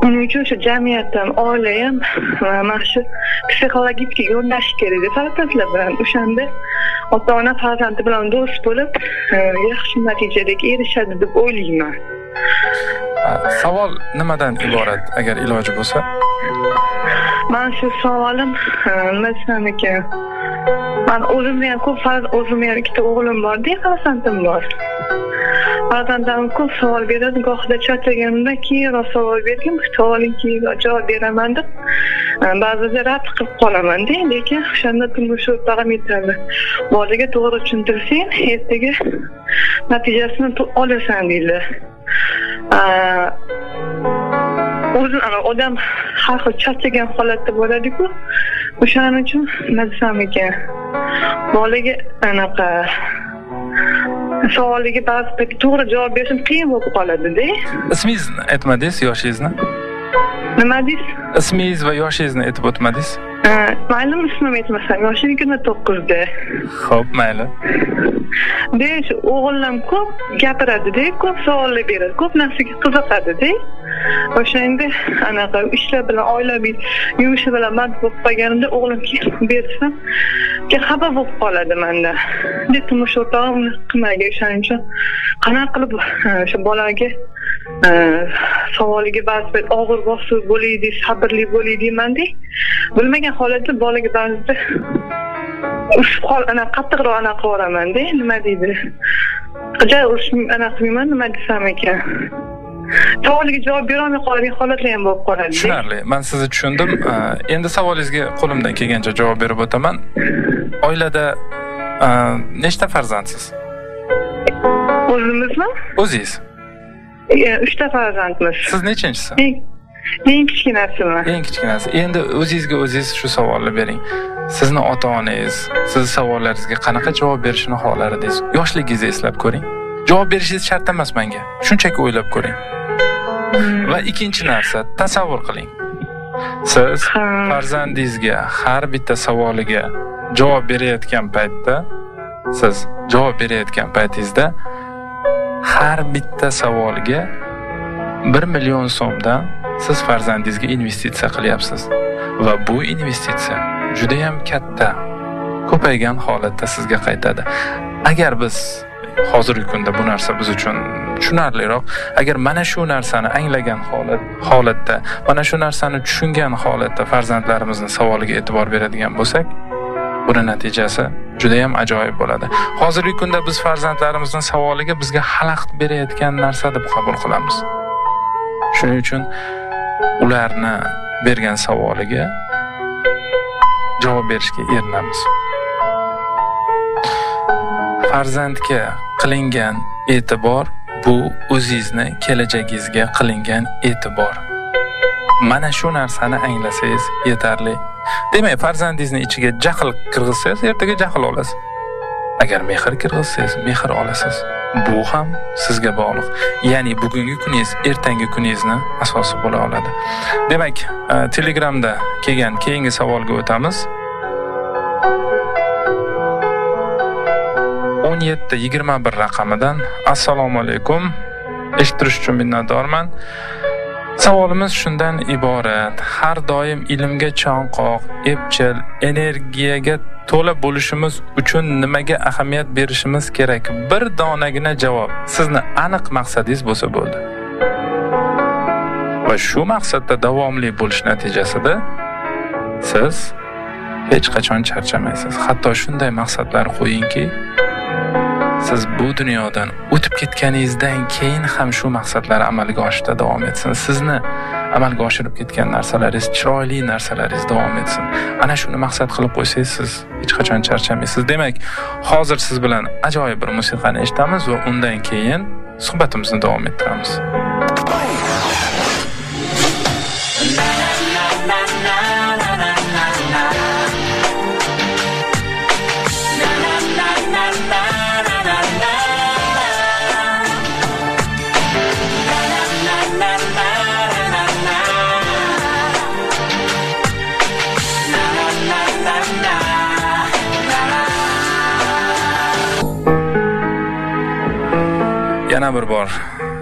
Uning uchun shu jamiyat ham, oila ham mana shu psixologik yo'nalish kerak farzandlar bilan. O'shanda ota-ona farzandi bilan do'st bo'lib, yaxshi natijalarga erishadi deb o'ylayman. Savol nimadan iborat, agar iloji bo'lsa? Men shu savolim nima desam ekan? Men o'zimni ham ko'p o'zimni ham ikkita o'g'lim bor-da, farzandim bor. Farzandim ko'p savol beradi, gohida charchaganimda keyinroq savol bergin, savoling keyin javob beraman deb ba'zida rad qilib qolaman-da, lekin o'shanda turmush o'rtog'im aytadi: "Bolaga to'g'ri tushuntirsang, ertaga natijasini olasan" deydi. O'zim ana odam har xil charchagan holatda bo'ladi-ku, o'shaning uchun nima desam ekan, bolaga anaqa savoliga ba'zi payt to'g'ri javob berishim qiyin bo'lib qoladi-da. Ismingizni aytmadingiz, yoshingizni? Nima deysiz? Ismingiz va yoshingizni aytib o'tmadingiz? Maylimi, ismimni aytmasam, yoshim 29da. Xo'p, mayli. Desh, o'g'lim ko'p gapiradi-da, ko'p savollar beradi, ko'p narsaga qiziqadi-da. O'shanda anaqa ishlar bilan, oilaviy yumushi bilan band bo'lib qolganimda o'g'lim kelib bersam, xafa bo'lib qoladi menda. Deb turmush o'rtog'im uni qilmagan. O'shaning uchun qanaqa qilib o'sha bolaga savoliga ba'zi payt og'ir bosiq bo'laydi, sabrli bo'lay deyman-da. Bilmagan holatda bolaga ba'zida urushib qol, ana qattiqroq ana qilib yuboraman-da, nima deydi? Ja urushib ana qilmayman, nima desam ekan? Savoliga javob bera olmay qoladigan holatlar ham bo'lib qoladi. Tushunarli. Men sizni tushundim. Endi savolingizga qo'limdan kelgancha javob berib o'taman. Oilada nechta farzandsiz? O'zimizmi? O'zingiz. 3 ta farzandmiz. Siz nechinchisi? Eng kichkinasimi? Eng kichkinasi. Endi o'zingizga o'zingiz shu savolni bering. Sizni ota-onangiz sizni savollaringizga qanaqa javob berishini xohlar edingiz? Yoshligingizni eslab ko'ring. Javob berishingiz shart emas menga. Shunchaki o'ylab ko'ring. Va ikkinchi narsa, tasavvur qiling. Siz farzandingizga har bitta savoliga javob berayotgan paytda, siz javob berayotgan paytingizda har bitta savolga 1 million so'mdan siz farzandingizga investitsiya qilyapsiz va bu investitsiya juda ham katta, ko'paygan holatda sizga qaytadi. Agar biz hozirgi kunda bu narsa biz uchun tushunarliroq, agar mana shu narsani anglagan holatda, mana shu narsani tushungan holatda farzandlarimizni savoliga e'tibor beradigan bo'lsak, buni natijasi juda ham ajoyib bo'ladi. Hozirgi kunda biz farzandlarimizning savoliga bizga xalaqit berayotgan narsa deb qabul qilamiz. Shuning uchun ularni bergan savoliga javob berishga erinamiz. Farzandga qilingan e'tibor bu o'zingizni kelajagingizga qilingan e'tibor. Mana shu narsani anglasangiz yetarli. Demak, farzandingizni ichiga jahl kirgizsangiz, ertaga jahl olasiz. Agar mehr kirgizsangiz, mehr olasiz. Bu ham sizga bog'liq. Ya'ni bugungi kuningiz ertangi kuningizni asosi bo'la oladi. Demak, Telegramda kelgan keyingi savolga o'tamiz. 1721 raqamidan assalomu alaykum. Eshittirish uchun minnatdorman. Savolimiz shundan iborat: har doim ilmga chanqoq, epchil, energiyaga to'la bo'lishimiz uchun nimaga ahamiyat berishimiz kerak? Bir donagina javob. Sizni aniq maqsadingiz bo'lsa bo'ldi. Va shu maqsadda davomli bo'lish natijasida siz hech qachon charchamaysiz. Hatto shunday maqsadlar qo'yingki, siz bu dunyodan o'tib ketganingizdan keyin ham shu maqsadlar amalga oshishda davom etsin. Sizni amalga oshirib ketgan narsalaringiz, chiroyli narsalaringiz davom etsin. Ana shuni maqsad qilib qo'ysangiz, siz hech qachon charchamaysiz. Demak, hozir siz bilan ajoyib bir musiqani eshitamiz va undan keyin suhbatimizni davom ettiramiz. Yana bir bor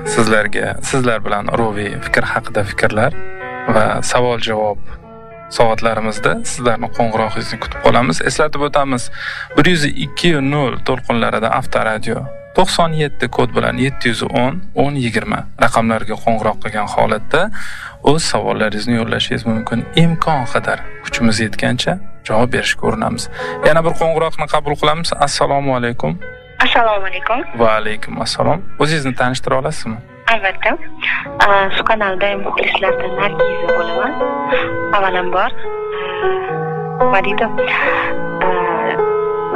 sizlar bilan Roviy fikr haqida fikrlar va savol-javob soatlarimizda sizlarni qo'ng'irog'ingizni kutib qolamiz. Eslatib o'tamiz, 102.0 to'lqinlarida Avtoradio 97 kod bilan 710 10 20 raqamlarga qo'ng'iroq qilgan holatda o'z savollaringizni yo'llashingiz mumkin. Imkon qadar kuchimiz yetgancha javob berishga urinamiz. Yana bir qo'ng'iroqni qabul qilamiz. Assalomu alaykum. Assalomu alaykum. Va alaykum assalom. O'zingizni tanishtira olasizmi? Albatta. Shu kanalda muxlislardan Nargiza bo'laman. Avvalambor nima deydi?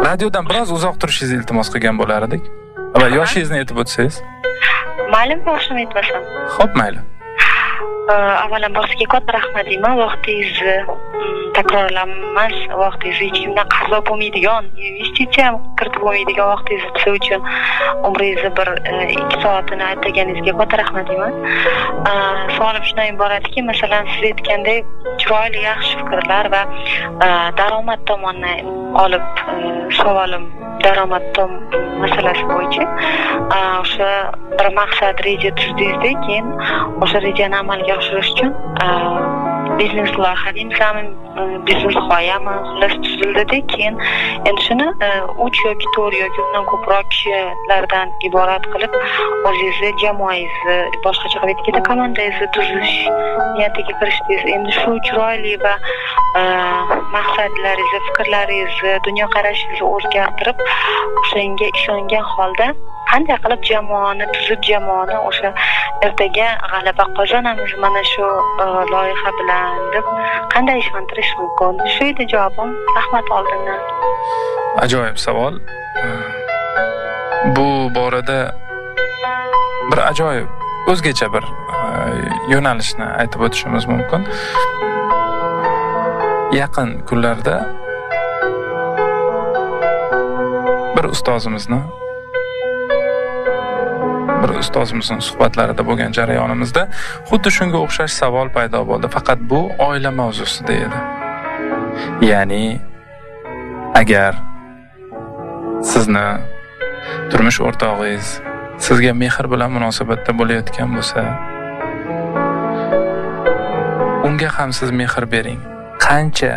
Radiodan biroz uzoq turishingizni iltimos qilgan bo'lar edik. Va yoshingizni aytib o'tsangiz. Maylimi, yoshimni aytmasam? Xo'p, mayli. Avvalambor sizga katta rahmat deyman. Vaqtingizni takrorlanmas, vaqtingizni hech kimdan qarz olib bo'lmaydigan, investitsiya ham kiritib bo'lmaydigan vaqtingizni biz uchun umringizni bir 2 soatini ataganingizga katta rahmat deyman. Savolim shundan iboratki, masalan, siz aytgandek chiroyli, yaxshi fikrlar va daromad tomonidan olib savolim daromad masalasi bo'yicha o'sha bir maqsad, reja tuzdingizda, keyin o'sha rejani amalga oshirish uchun biznes loyiha deymizmi, biznes g'oyami, xullas tuzildida, keyin endi shuni 3 yoki 4 yoki undan ko'proq kishilardan iborat qilib o'zingizni jamoangizni, boshqacha qilib aytganda komandangizni tuzish niyatiga kirishdingiz. Endi shu chiroyli va maqsadlaringizni, fikrlaringizni, dunyoqarashingizni o'zgartirib, o'shanga ishongan holda qanday qilib jamoani tuzib, jamoani o'sha ertaga g'alaba qozonamiz mana shu loyiha bilan deb qanday ishontirish mumkin? Shu edi javobim. Rahmat oldindan. Ajoyib savol. Bu borada bir ajoyib o'zgacha bir yo'nalishni aytib o'tishimiz mumkin. Yaqin kunlarda bir ustozimizning suhbatlarida bo'lgan jarayonimizda xuddi shunga o'xshash savol paydo bo'ldi. Faqat bu oila mavzusida edi. Ya'ni agar sizni turmush o'rtog'ingiz sizga mehr bilan munosabatda bo'layotgan bo'lsa, unga ham siz mehr bering. Qancha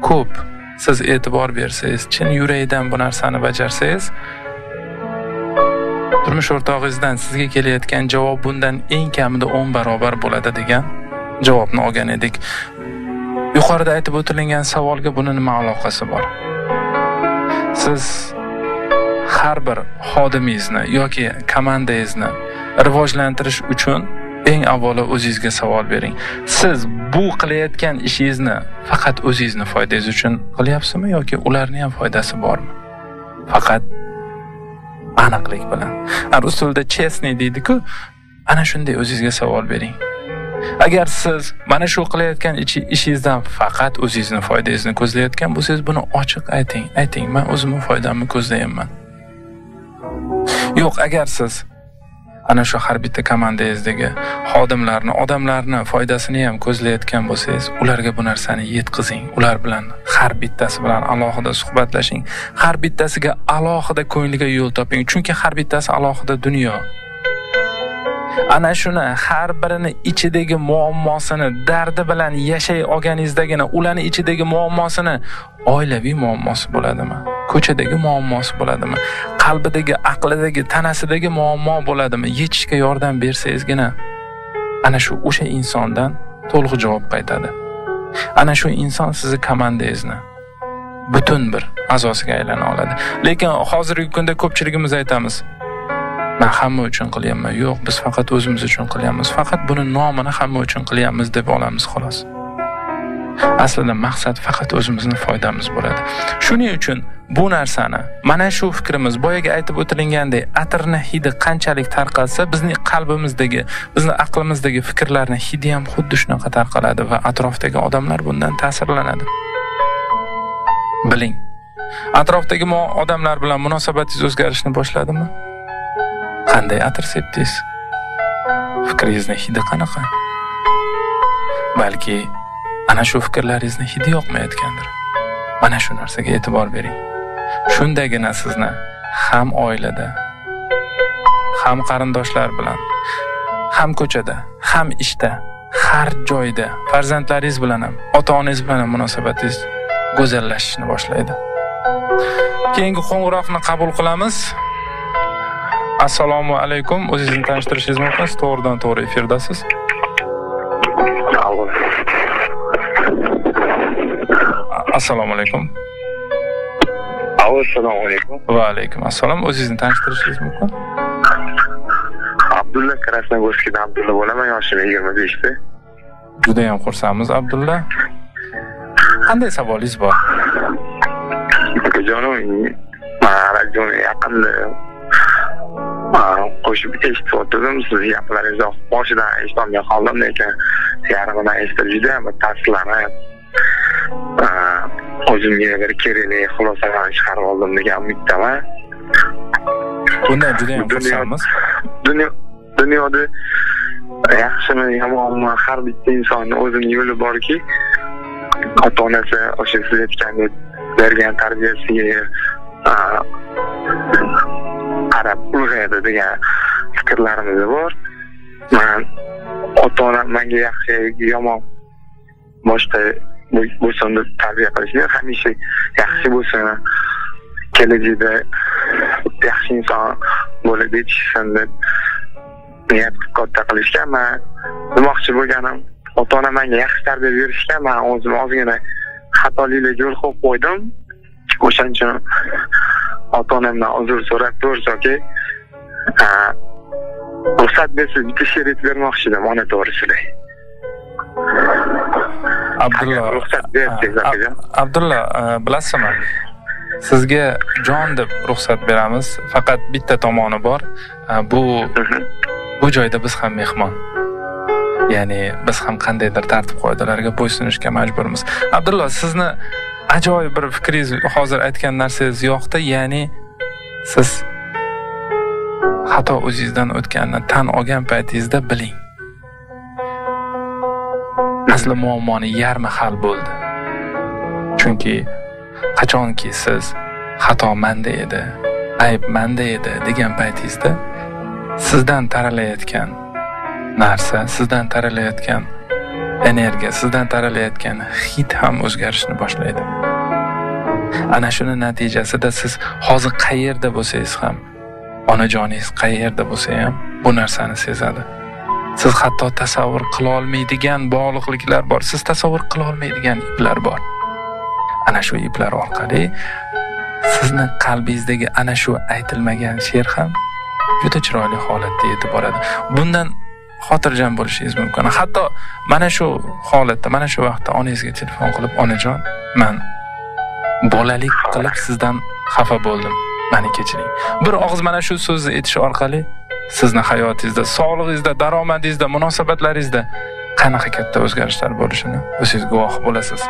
ko'p siz e'tibor bersangiz, chin yurakdan bu narsani bajarsangiz, turmush o'rtog'ingizdan sizga kelayotgan javob bundan eng kamida 10 barobar bo'ladi degan javobni olgan edik. Yuqorida aytib o'tilgan savolga buni nima aloqasi bor? Siz har bir xodimingizni yoki komandangizni rivojlantirish uchun eng avvalo o'zingizga savol bering. Siz bu qilayotgan ishingizni faqat o'zingizni foydangiz uchun qilyapsizmi yoki ularning ham foydasi bormi? Faqat aniqlik bilan. Rus tilida chestniy deydi-ku, ana shunday o'zingizga savol bering. Agar siz mana shu qilayotgan ishingizdan faqat o'zingizni foydangizni ko'zlayotgan bo'lsangiz, buni ochiq ayting. Ayting, men o'zimning foydamni ko'zlayapman. Yo'q, agar siz ana shu har bitta komandangizdagi xodimlarni, odamlarni foydasini ham ko'zlayotgan bo'lsangiz, ularga bu narsani yetkazing. Ular bilan har bittasi bilan alohida suhbatlashing. Har bittasiga alohida ko'ngliga yo'l toping, chunki har bittasi alohida dunyo. Ana shuni har birini ichidagi muammosini, dardi bilan yashay olganingizdagina ularning ichidagi muammosini, oilaviy muammosi bo'ladimi, ko'chadagi muammosi bo'ladimi, qalbidagi, aqlidagi, tanasidagi muammo bo'ladimi, yechishga yordam bersangizgina ana shu o'sha insondan to'liq javob qaytadi. Ana shu inson sizni komandangizni butun bir a'zosiga aylana oladi. Lekin hozirgi kunda ko'pchiligimiz aytamiz, men hamma uchun qilyapman. Yo'q, biz faqat o'zimiz uchun qilyapmiz. Faqat buni nomini hamma uchun qilyapmiz deb olamiz xolos. Aslida maqsad faqat o'zimizni foydamiz bo'ladi. Shuning uchun bu narsani, mana shu fikrimiz boyaga aytib o'tilgandek, atirni hidi qanchalik tarqalsa, bizning qalbimizdagi, bizning aqlimizdagi fikrlarning hidi ham xuddi shunaqa tarqaladi va atrofdagi odamlar bundan ta'sirlanadi. Biling, atrofdagi odamlar bilan munosabatingiz o'zgarishni boshladimi? Qanday atir sepdingiz? Fikringizni hidi qanaqa? Balki ana shu fikrlaringizni hidi yoqmayotgandir. Mana shu narsaga e'tibor bering. Shundagina sizni ham oilada, ham qarindoshlar bilan, ham ko'chada, ham ishda, har joyda farzandlaringiz bilan ham, ota-onangiz bilan ham munosabatingiz go'zallashishni boshlaydi. Keyingi qo'ng'iroqni qabul qilamiz. Assalomu alaykum. O'zingizni tanishtirishingiz mumkin. Siz to'g'ridan to'g'ri efirdasiz. Assalomu alaykum. Assalomu alaykum. Va alaykum assalom. O'zingizni tanishtirishingiz mumkin. Abdulla, Krasnogorskdan Abdulla bo'laman, yoshim 25 da. Juda ham xursandmiz, Abdulla. Qanday savolingiz bor? Akajonim, men radioni yaqinda qo'shib eshitib o'tirdim. Siz gaplaringizni boshidan eshitolmay qoldim, lekin yarmidan eshitib juda ham ta'sirlanib, o'zimga bir kerakli xulosalarni chiqarib oldim degan umiddaman. Bundan juda ham xursandmiz. Dunyoda yaxshimi, yomonmi, har bitta insonning o'zining yo'li borki, ota-onasi o'sha siz aytgandek bergan tarbiyasiga qarab ulg'ayadi degan fikrlarimiz bor. Men ota-onam menga yaxshi, yomon boshqa bo'lsin deb tarbiya qilishni, hamisha yaxshi bo'lsin, kelajakda yaxshi inson bo'lib yetishsin deb niyat qilib katta qilishgan. Men demoqchi bo'lganim, ota-onam menga yaxshi tarbiya berishgan, men o'zim ozgina xatoliklarga yo'l qo'yib qo'ydim. O'shaning uchun ota-onamdan uzr so'rab, to'g'risi, ruxsat bersangiz bitta she'r aytib bermoqchi edim ona to'g'risida. Abdulla, ruxsat bersangiz akajon. Abdulla, bilasizmi? Sizga jon deb ruxsat beramiz. Faqat bitta tomoni bor. Bu joyda biz ham mehmon. Ya'ni biz ham qandaydir tartib qoidalarga bo'ysunishga majburmiz. Abdulla, sizni ajoyib bir fikringiz, hozir aytgan narsangiz yoqdi. Ya'ni siz xato o'zingizdan o'tganini tan olgan paytingizda biling, asli muammoni yarmi hal bo'ldi. Chunki qachonki siz xato menda edi, ayb menda edi degan paytingizda sizdan taralayotgan narsa, sizdan taralayotgan energiya, sizdan taralayotgan hid ham o'zgarishni boshlaydi. Ana shuni natijasida siz hozir qayerda bo'lsangiz ham, onajoningiz qayerda bo'lsa ham bu narsani sezadi. Siz hatto tasavvur qila olmaydigan bog'liqliklar bor, siz tasavvur qila olmaydigan iplar bor. Ana shu iplar orqali sizni qalbingizdagi ana shu aytilmagan she'r ham juda chiroyli holatda yetib boradi. Bundan xotirjam bo'lishingiz mumkin. Hatto mana shu holatda, mana shu vaqtda onangizga telefon qilib, onajon, men bolalik qilib sizdan xafa bo'ldim, meni kechiring. Bir og'iz mana shu so'zni aytish orqali sizni hayotingizda, sog'lig'ingizda, daromadingizda, munosabatlaringizda qanaqa katta o'zgarishlar bo'lishini o'zingiz guvoh bo'lasiz.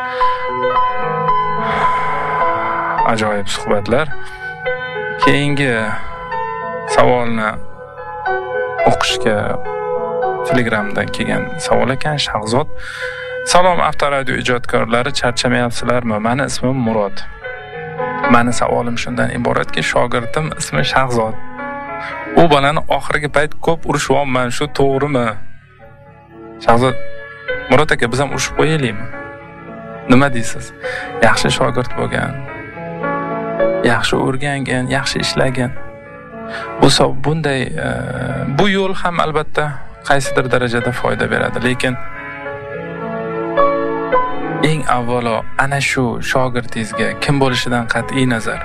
Ajoyib suhbatlar. Keyingi savolni o'qishga Telegramdan kelgan savol ekan. Shahzod: Salom Avtoradio ijodkorlari, charchamayapsizlarmi? Meni ismim Murod. Meni savolim shundan iboratki, shogirdim ismi Shahzod. U bolani oxirgi payt ko'p urishyapman, shu to'g'rimi? Shahzod, Murod aka, biz ham urushib qo'yaylikmi? Nima deysiz? Yaxshi shogird bo'lgan, yaxshi o'rgangan, yaxshi ishlagan. Bunday bu yo'l ham albatta qaysidir darajada foyda beradi, lekin eng avvalo ana shu shogirdingizga kim bo'lishidan qat'iy nazar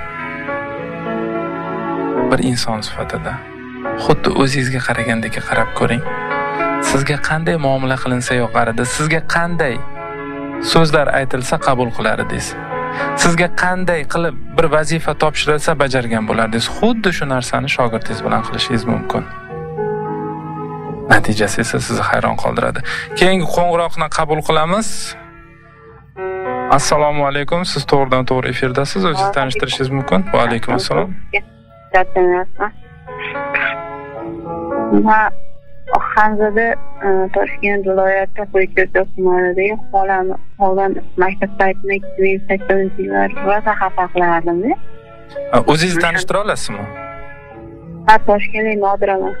bir inson sifatida xuddi o'zingizga qaragandek qarab ko'ring. Sizga qanday muomala qilinsa yoqar edi, sizga qanday so'zlar aytilsa qabul qilar edingiz, sizga qanday qilib bir vazifa topshirilsa bajargan bo'lardingiz. Xuddi shu narsani shogirdingiz bilan qilishingiz mumkin. Natijasi esa sizni hayron qoldiradi. Keyingi qo'ng'iroqni qabul qilamiz. Assalomu alaykum, siz to'g'ridan to'g'ri efirdasiz. O'zingizni tanishtirishingiz mumkin. Va alaykum assalom. Men Xanzada, Toshkent viloyati Qo'yko'cha tumanidagi xolam maktab paytida 2008-yillar rosa xafa qilardim. O'zingizni tanishtira olasizmi? Ha, Toshkentlik Nodiraman.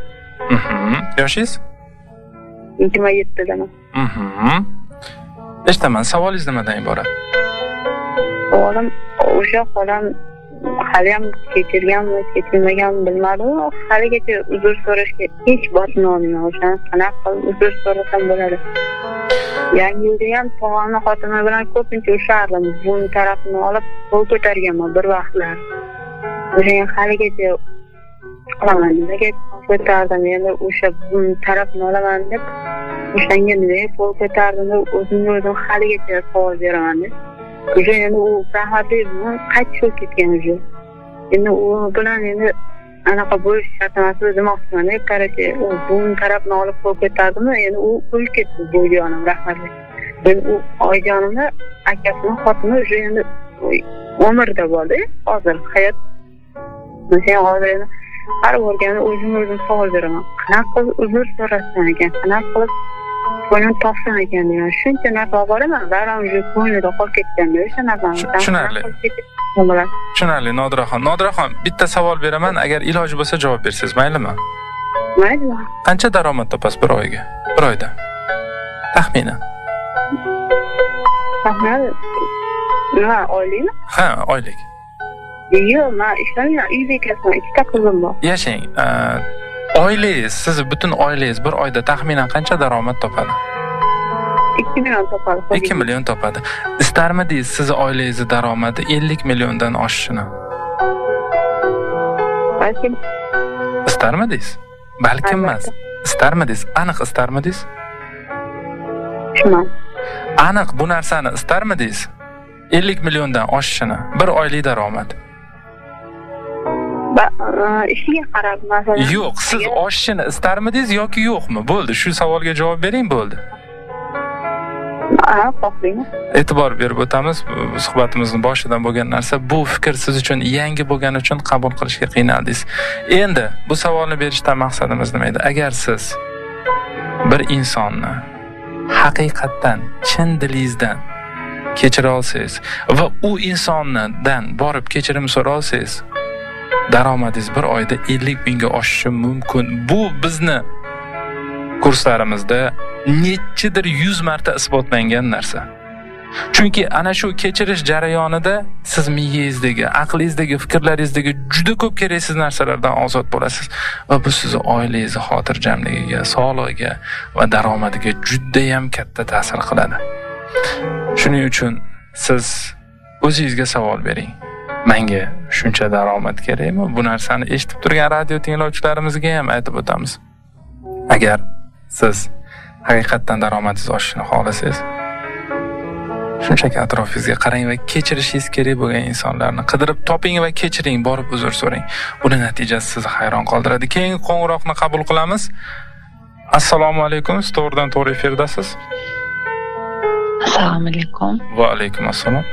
Yoshingiz? 27 daman. Eshitaman, savolingiz nimadan iborat? Savolim o'sha xolam haliyam kechirganmi, kechirmaganmi bilmadim. Haligacha uzr so'rashga hech botinolmayman. O'shani qanaqa qilib uzr so'rasam bo'ladi? Yangi yilda ham tog'amni xotini bilan ko'pincha urushardim. Buni tarafini olib qo'l ko'targanman bir vaqtlar. O'shanga haligacha qilaman, nimaga ko'tardim, endi o'sha buni tarafini olaman deb o'shanga nimaga qo'l ko'tardim deb o'zimga o'zim haligacha savol beraman. Уже endi u rahmatli qaytib bo'lib ketgan уже. Endi u bilan endi anaqa bo'lish shart emas demoqchiman. Короче, u buni tarafini olib qo'l ko'tardimi, endi u o'lib ketdi buvijonim rahmatli. Endi u oyijonimni akasini xotini уже endi umrda bo'ldi. Hozir hayot. Sen hozir endi har borganda o'zimga o'zim savol beraman. Qanaqa qilib uzr so'rasam ekan, qanaqa qilib ko'nglim topsam ekan degan shuncha narsa boraman, baribir ko'nglida qolib ketganda o'sha narsani. Tushunarli. Tushunarli, Nodiraxon. Nodiraxon, bitta savol beraman, agar iloji bo'lsa javob bersangiz, maylimi? Mayli. Qancha daromad topasiz bir oyga? Bir oyda. Taxminan. Taxminan nima, oylikmi? Ha, oylik. Yo'q, men ishlamayman, uy bekasiman, ikkita qizim bor. Yashang. Oilangiz, siz butun oilangiz bir oyda taxminan qancha daromad topadi? 2 million topadi. 2 million topadi. Istarmidingiz siz oilangizni daromadi 50 milliondan oshishini? Balkim. Istarmidingiz? Balkim emas. Istarmidingiz? Aniq istarmidingiz? Tushunmadim. Aniq bu narsani istarmidingiz? 50 milliondan oshishini, bir oylik daromad. Ishiga qarab masalan. Yo'q, siz oshishini istarmidingiz yoki yo'qmi? Bo'ldi, shu savolga javob bering, bo'ldi. Ha, xohlayman. E'tibor berib o'tamiz, suhbatimizning boshidan bo'lgan narsa, bu fikr siz uchun yangi bo'lgani uchun qabul qilishga qiynaldingiz. Endi bu savolni berishdan maqsadimiz nima edi? Agar siz bir insonni haqiqatdan, chin dilingizdan kechira olsangiz va u insondan borib kechirim so'ra olsangiz, daromadingiz bir oyda 50 mingga oshishi mumkin. Bu bizni kurslarimizda nechidir 100 marta isbotlangan narsa. Chunki ana shu kechirish jarayonida siz miyangizdagi, aqlingizdagi, fikrlaringizdagi juda ko'p keraksiz narsalardan ozod bo'lasiz va bu sizni oilangizni xotirjamligiga, sog'lig'iga va daromadiga juda ham katta ta'sir qiladi. Shuning uchun siz o'zingizga savol bering. Menga shuncha daromad kerakmi? Bu narsani eshitib turgan radio tinglovchilarimizga ham aytib o'tamiz. Agar siz haqiqatdan daromadingiz oshishini xohlasangiz, shunchaki atrofingizga qarang va kechirishingiz kerak bo'lgan insonlarni qidirib toping va kechiring, borib uzr so'rang. Buni natijasi sizni hayron qoldiradi. Keyingi qo'ng'iroqni qabul qilamiz. Assalomu alaykum, siz to'g'ridan to'g'ri efirdasiz. Assalomu alaykum. Va alaykum assalom.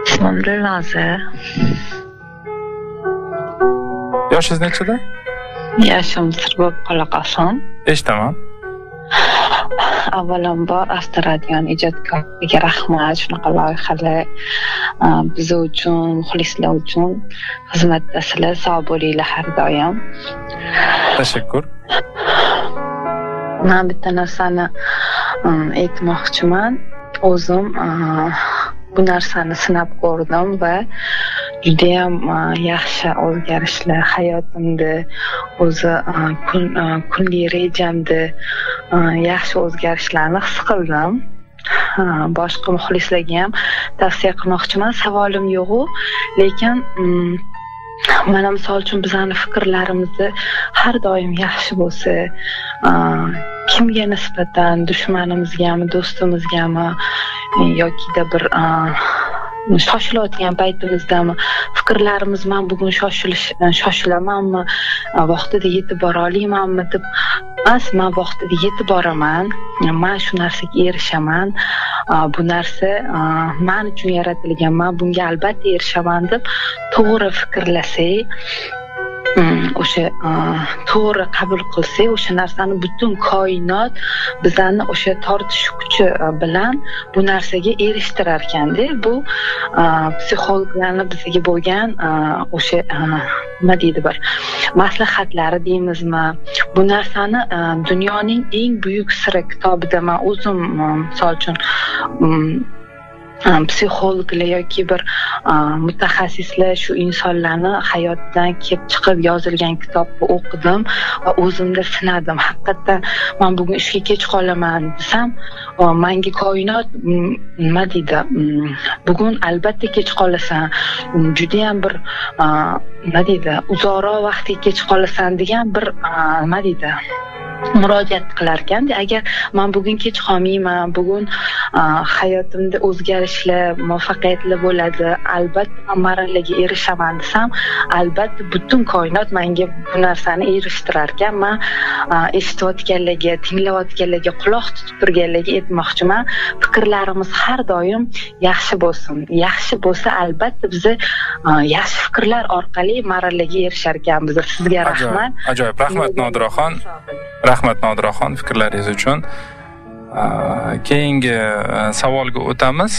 Ismim Dilnoza. Yoshingiz nechida? Yoshim sir bo'lib qola qolsin. Eshitaman. Avvalambor Avtoradioni ijodkorligiga rahmat. Shunaqa loyihalar biz uchun, muxlislar uchun xizmatdasizlar. Sog' bo'linglar har doim. Tashakkur. Men bitta narsani aytmoqchiman. O'zim bu narsani sinab ko'rdim va juda ham yaxshi o'zgarishlar hayotimda, o'zi kunlik rejamda yaxshi o'zgarishlarni his qildim. Boshqa muxlislarga ham tavsiya qilmoqchiman. Savolim yo'q, lekin mana misol uchun bizani fikrlarimizni har doim yaxshi bo'lsa, kimga nisbatan, dushmanimizgami, do'stimizgami yokida bir shoshilayotgan paytimizdami fikrlarimiz men bugun shoshilamanmi, vaqtida yetib bora olmaymanmi deb emas, men vaqtida yetib boraman, men shu narsaga erishaman, bu narsa men uchun yaratilgan, men bunga albatta erishaman deb to'g'ri fikrlasak, o'sha to'g'ri qabul qilsak, o'sha narsani butun koinot bizani o'sha tortish kuchi bilan bu narsaga erishtirar ekanda. Bu psixologlarni bizga bo'lgan o'sha nima deydi, bir maslahatlari deymizmi, bu narsani dunyoning eng buyuk siri kitobida man o'zim misol uchun psixologlar yoki bir mutaxassislar shu insonlarni hayotidan kelib chiqib yozilgan kitobni o'qidim va o'zimda sinadim. Haqiqatdan men bugun ishga kech qolaman desam, menga koinot nima deydi, bugun albatta kech qolasan, juda ham bir nima deydi, uzoqroq vaqtga kech qolasan degan bir nima deydi, murojaat qilar ekanda. Agar men bugun kech qolmayman, bugun hayotimda o'zgarishlar, muvaffaqiyatli bo'ladi, albatta marralarga erishaman desam, albatta butun koinot menga bu narsani erishtirar ekan. Men eshitayotganlarga, tinglayotganlarga, quloq tutib turganlarga aytmoqchiman, fikrlarimiz har doim yaxshi bo'lsin. Yaxshi bo'lsa, albatta bizni yaxshi fikrlar orqali marralarga erishar ekanmiz. Sizga rahmat. Ajoyib, rahmat Nodiraxon. Rahmat Nodiraxon fikrlaringiz uchun. Keyingi savolga o'tamiz.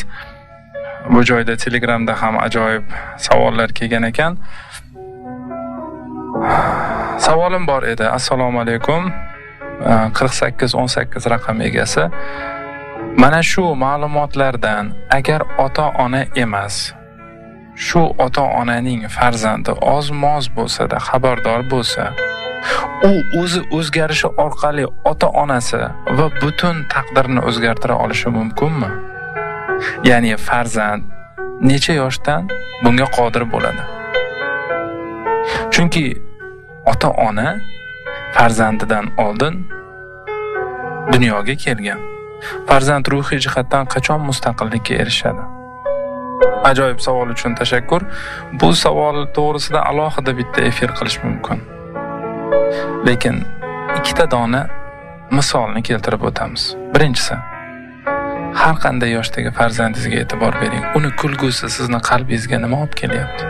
Bu joyda Telegramda ham ajoyib savollar kelgan ekan. Savolim bor edi. Assalomu alaykum. 4818 raqam egasi. Mana shu ma'lumotlardan agar ota-ona emas, shu ota-onaning farzandi oz-moz bo'lsa-da xabardor bo'lsa, u o'zi o'zgarishi orqali ota-onasi va butun taqdirini o'zgartira olishi mumkinmi? Ya'ni farzand necha yoshdan bunga qodir bo'ladi? Chunki ota-ona farzandidan oldin dunyoga kelgan. Farzand ruhiy jihatdan qachon mustaqillikka erishadi? Ajoyib savol uchun tashakkur. Bu savol to'g'risida alohida bitta efir qilish mumkin. Lekin ikkita dona misolni keltirib o'tamiz. Birinchisi, har qanday yoshdagi farzandingizga e'tibor bering. Uni kulgusi sizni qalbingizga nima olib kelyapti?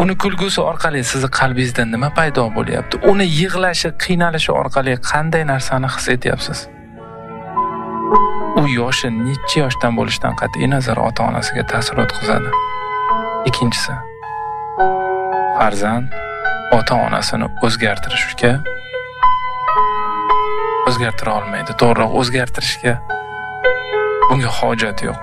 Uni kulgusi orqali sizni qalbingizda nima paydo bo'lyapti? Uni yig'lashi, qiynalishi orqali qanday narsani his etyapsiz? U yoshi necha yoshdan bo'lishidan qat'iy nazar ota-onasiga ta'sir o'tkazadi. Ikkinchisi, farzand ota-onasini o'zgartirishga o'zgartira olmaydi. To'g'riroq, o'zgartirishga bunga hojat yo'q.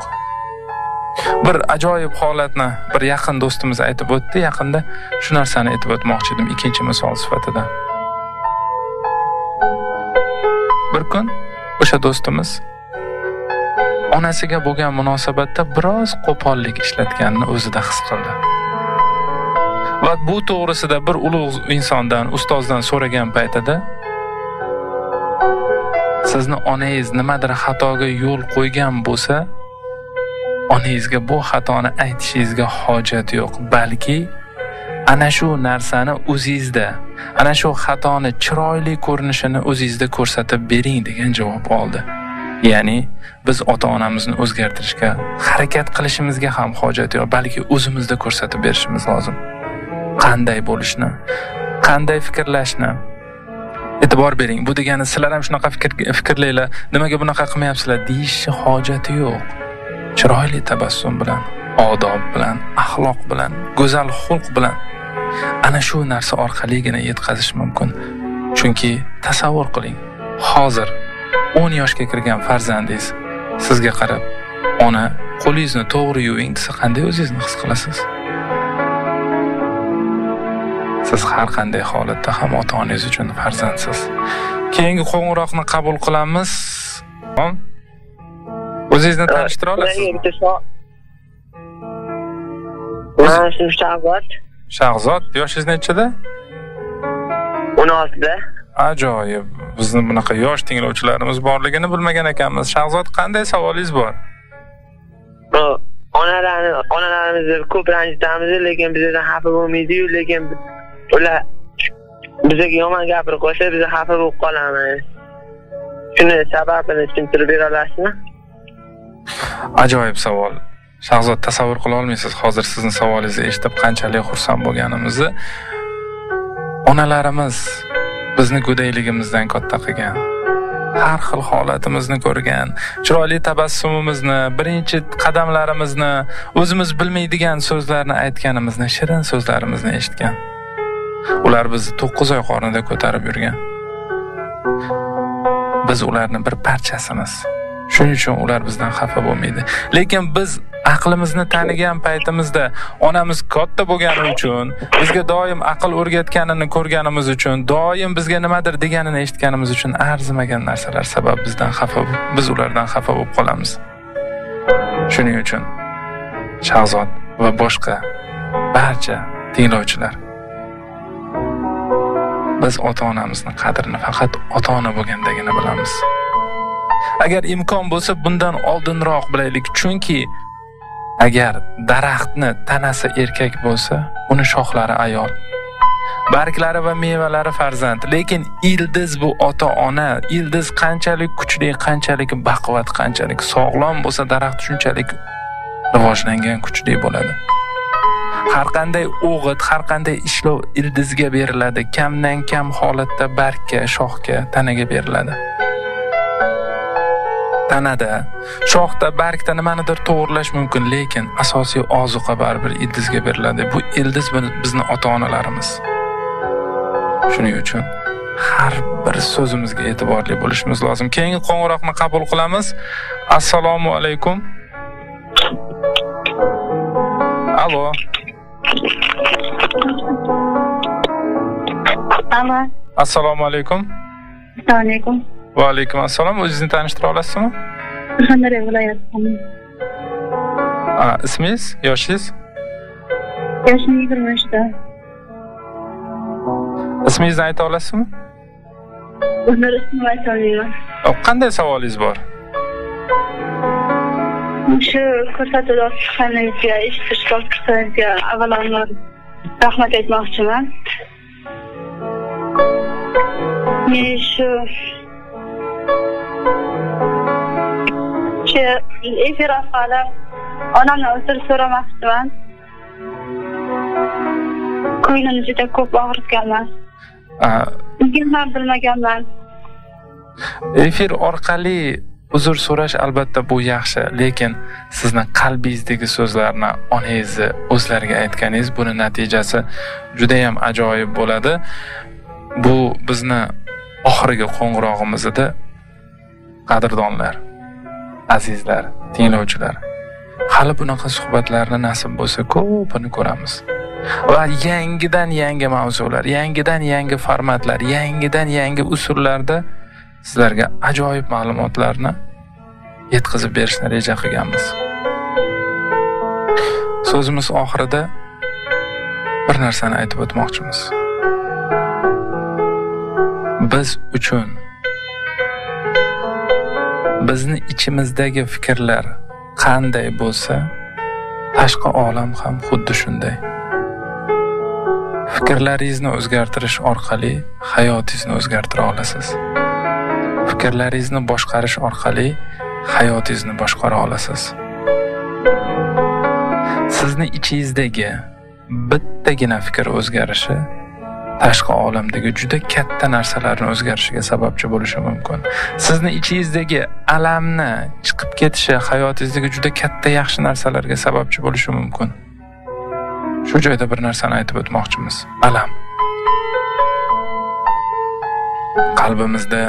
Bir ajoyib holatni bir yaqin do'stimiz aytib o'tdi. Yaqinda shu narsani aytib o'tmoqchi edim ikkinchi misol sifatida. Bir kun o'sha do'stimiz onasiga bo'lgan munosabatda biroz qo'pollik ishlatganini o'zida his qildi. Va bu to'g'risida bir ulug' insondan, ustozdan so'ragan paytida, sizni onangiz nimadir xatoga yo'l qo'ygan bo'lsa, onangizga bu xatoni aytishingizga hojat yo'q, balki ana shu narsani o'zingizda, ana shu xatoni chiroyli ko'rinishini o'zingizda ko'rsatib bering degan javob oldi. Ya'ni biz ota-onamizni o'zgartirishga harakat qilishimizga ham hojat yo'q, balki o'zimizda ko'rsatib berishimiz lozim. Qanday bo'lishni, qanday fikrlashni e'tibor bering. Bu degani sizlar ham shunaqa fikrlanglar, nimaga bunaqa qilmayapsizlar deyish hojati yo'q. Chiroyli tabassum bilan, odob bilan, axloq bilan, go'zal xulq bilan ana shu narsa orqaligina yetkazish mumkin. Chunki tasavvur qiling, hozir 10 yoshga kirgan farzandingiz sizga qarab, ona, qo'lingizni to'g'ri yuving desa, qanday o'zingizni his qilasiz? Siz har qanday holatda ham ota-onangiz uchun farzandsiz. Keyingi qo'ng'iroqni qabul qilamiz. O'zingizni tanishtira olasizmi? Men ismim Shahzod. Shahzod, yoshingiz nechida? 16da. Ajoyib. Bizni bunaqa yosh tinglovchilarimiz borligini bilmagan ekanmiz. Shahzod, qanday savolingiz bor? Onalarimizni ko'p ranjitamiz, lekin bizdan xafa bo'lmaydi-yu, lekin ular bizga yomon gapirib qo'ysa, biz xafa bo'lib qolamiz. Shuni sababini tushuntirib bera olasizmi? Ajoyib savol. Shahzod, tasavvur qila olmaysiz hozir sizni savolingizni eshitib qanchalik xursand bo'lganimizni. Onalarimiz bizni go'dayligimizdan katta qilgan. Har xil holatimizni ko'rgan, chiroyli tabassumimizni, birinchi qadamlarimizni, o'zimiz bilmaydigan so'zlarni aytganimizni, shirin so'zlarimizni eshitgan. Ular bizni 9 oy qornida ko'tarib yurgan. Biz ularning bir parchasimiz. Shuning uchun ular bizdan xafa bo'lmaydi. Lekin biz aqlimizni tanigan paytimizda onamiz katta bo'lgani uchun, bizga doim aql o'rgatganini ko'rganimiz uchun, doim bizga nimadir deganini eshitganimiz uchun arzimagan narsalar sabab bizdan xafa, biz ulardan xafa bo'lib qolamiz. Shuning uchun Shahzod va boshqa barcha tinglovchilar, biz ota-onamizni qadrini faqat ota-ona bo'lgandagina bilamiz. Agar imkon bo'lsa bundan oldinroq bilaylik, chunki agar daraxtni tanasi erkak bo'lsa, uni shoxlari ayol, barglari va mevalari farzand. Lekin ildiz bu ota-ona. Ildiz qanchalik kuchli, qanchalik baquvvat, qanchalik sog'lom bo'lsa, daraxt shunchalik rivojlangan, kuchli bo'ladi. Har qanday o'g'it, har qanday ishlov ildizga beriladi. Kamdan kam holatda bargga, shoxga, tanaga beriladi. Tanada, shoxda, bargda nimanidir to'g'irlash mumkin, lekin asosiy ozuqa baribir ildizga beriladi. Bu ildiz bizni ota-onalarimiz. Shuning uchun har bir so'zimizga e'tiborli bo'lishimiz lozim. Keyingi qo'ng'iroqni qabul qilamiz. Assalomu alaykum. Alo. Alo. Assalomu alaykum. Assalomu alaykum. Va alaykum assalom. O'zingizni tanishtira olasizmi? Surxondaryo viloyatidan. Ismingiz, yoshingiz? Yoshim 23 da. Ismingizni ayta olasizmi? Uzr, ismimni ayta olmayman. Qanday savolingiz bor? Shu ko'rsatuvda chiqqaningizga, eshitishga chiqqaningizga avvalambor rahmat aytmoqchiman. Men shu efir orqali onamdan uzr so'ramoqchiman. Ko'nglimni juda ko'p og'ritganman. Bilganman, bilmaganman. Efir orqali uzr so'rash albatta bu yaxshi, lekin sizni qalbingizdagi so'zlarni onangizni o'zlariga aytganingiz, buni natijasi juda ham ajoyib bo'ladi. Bu bizni oxirgi qo'ng'irog'imiz edi. Qadrdonlar, azizlar, tinglovchilar, hali bunaqa suhbatlarni nasib bo'lsa ko'pini ko'ramiz. Va yangidan yangi mavzular, yangidan yangi formatlar, yangidan yangi usullarda sizlarga ajoyib ma'lumotlarni yetkazib berishni reja qilganmiz. So'zimiz oxirida bir narsani aytib o'tmoqchimiz. Biz uchun bizni ichimizdagi fikrlar qanday bo'lsa, tashqi olam ham xuddi shunday. Fikrlaringizni o'zgartirish orqali hayotingizni o'zgartira olasiz. Fikrlaringizni boshqarish orqali hayotingizni boshqara olasiz. Sizni ichingizdagi bittagina fikr o'zgarishi tashqi olamdagi juda katta narsalarni o'zgarishiga sababchi bo'lishi mumkin. Sizni ichingizdagi alamni chiqib ketishi hayotingizdagi juda katta yaxshi narsalarga sababchi bo'lishi mumkin. Shu joyda bir narsani aytib o'tmoqchimiz. Alam. Qalbimizda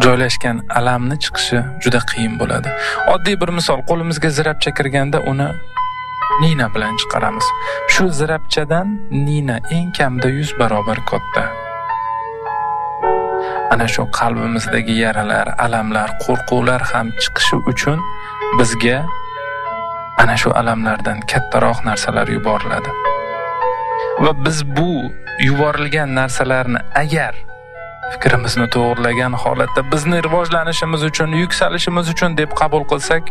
joylashgan alamni chiqishi juda qiyin bo'ladi. Oddiy bir misol, qo'limizga zirapcha kirganda uni nina bilan chiqaramiz. Shu zirapchadan nina eng kamida 100 barobar katta. Ana shu qalbimizdagi yaralar, alamlar, qo'rquvlar ham chiqishi uchun bizga ana shu alamlardan kattaroq narsalar yuboriladi. Va biz bu yuborilgan narsalarni agar fikrimizni to'g'rilagan holatda bizni rivojlanishimiz uchun, yuksalishimiz uchun deb qabul qilsak,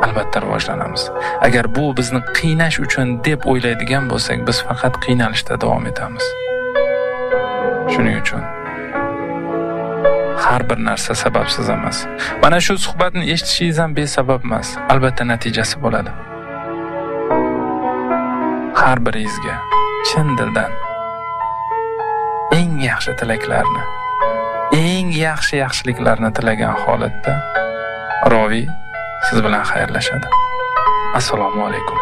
albatta rivojlanamiz. Agar bu bizni qiynash uchun deb o'ylaydigan bo'lsak, biz faqat qiynalishda davom etamiz. Shuning uchun har bir narsa sababsiz emas. Mana shu suhbatni eshitishingiz ham besabab emas. Albatta natijasi bo'ladi. Har biringizga chin dildan eng yaxshi tilaklarni, eng yaxshi yaxshiliklarni tilagan holatda roviy siz bilan xayrlashadi. Assalomu alaykum.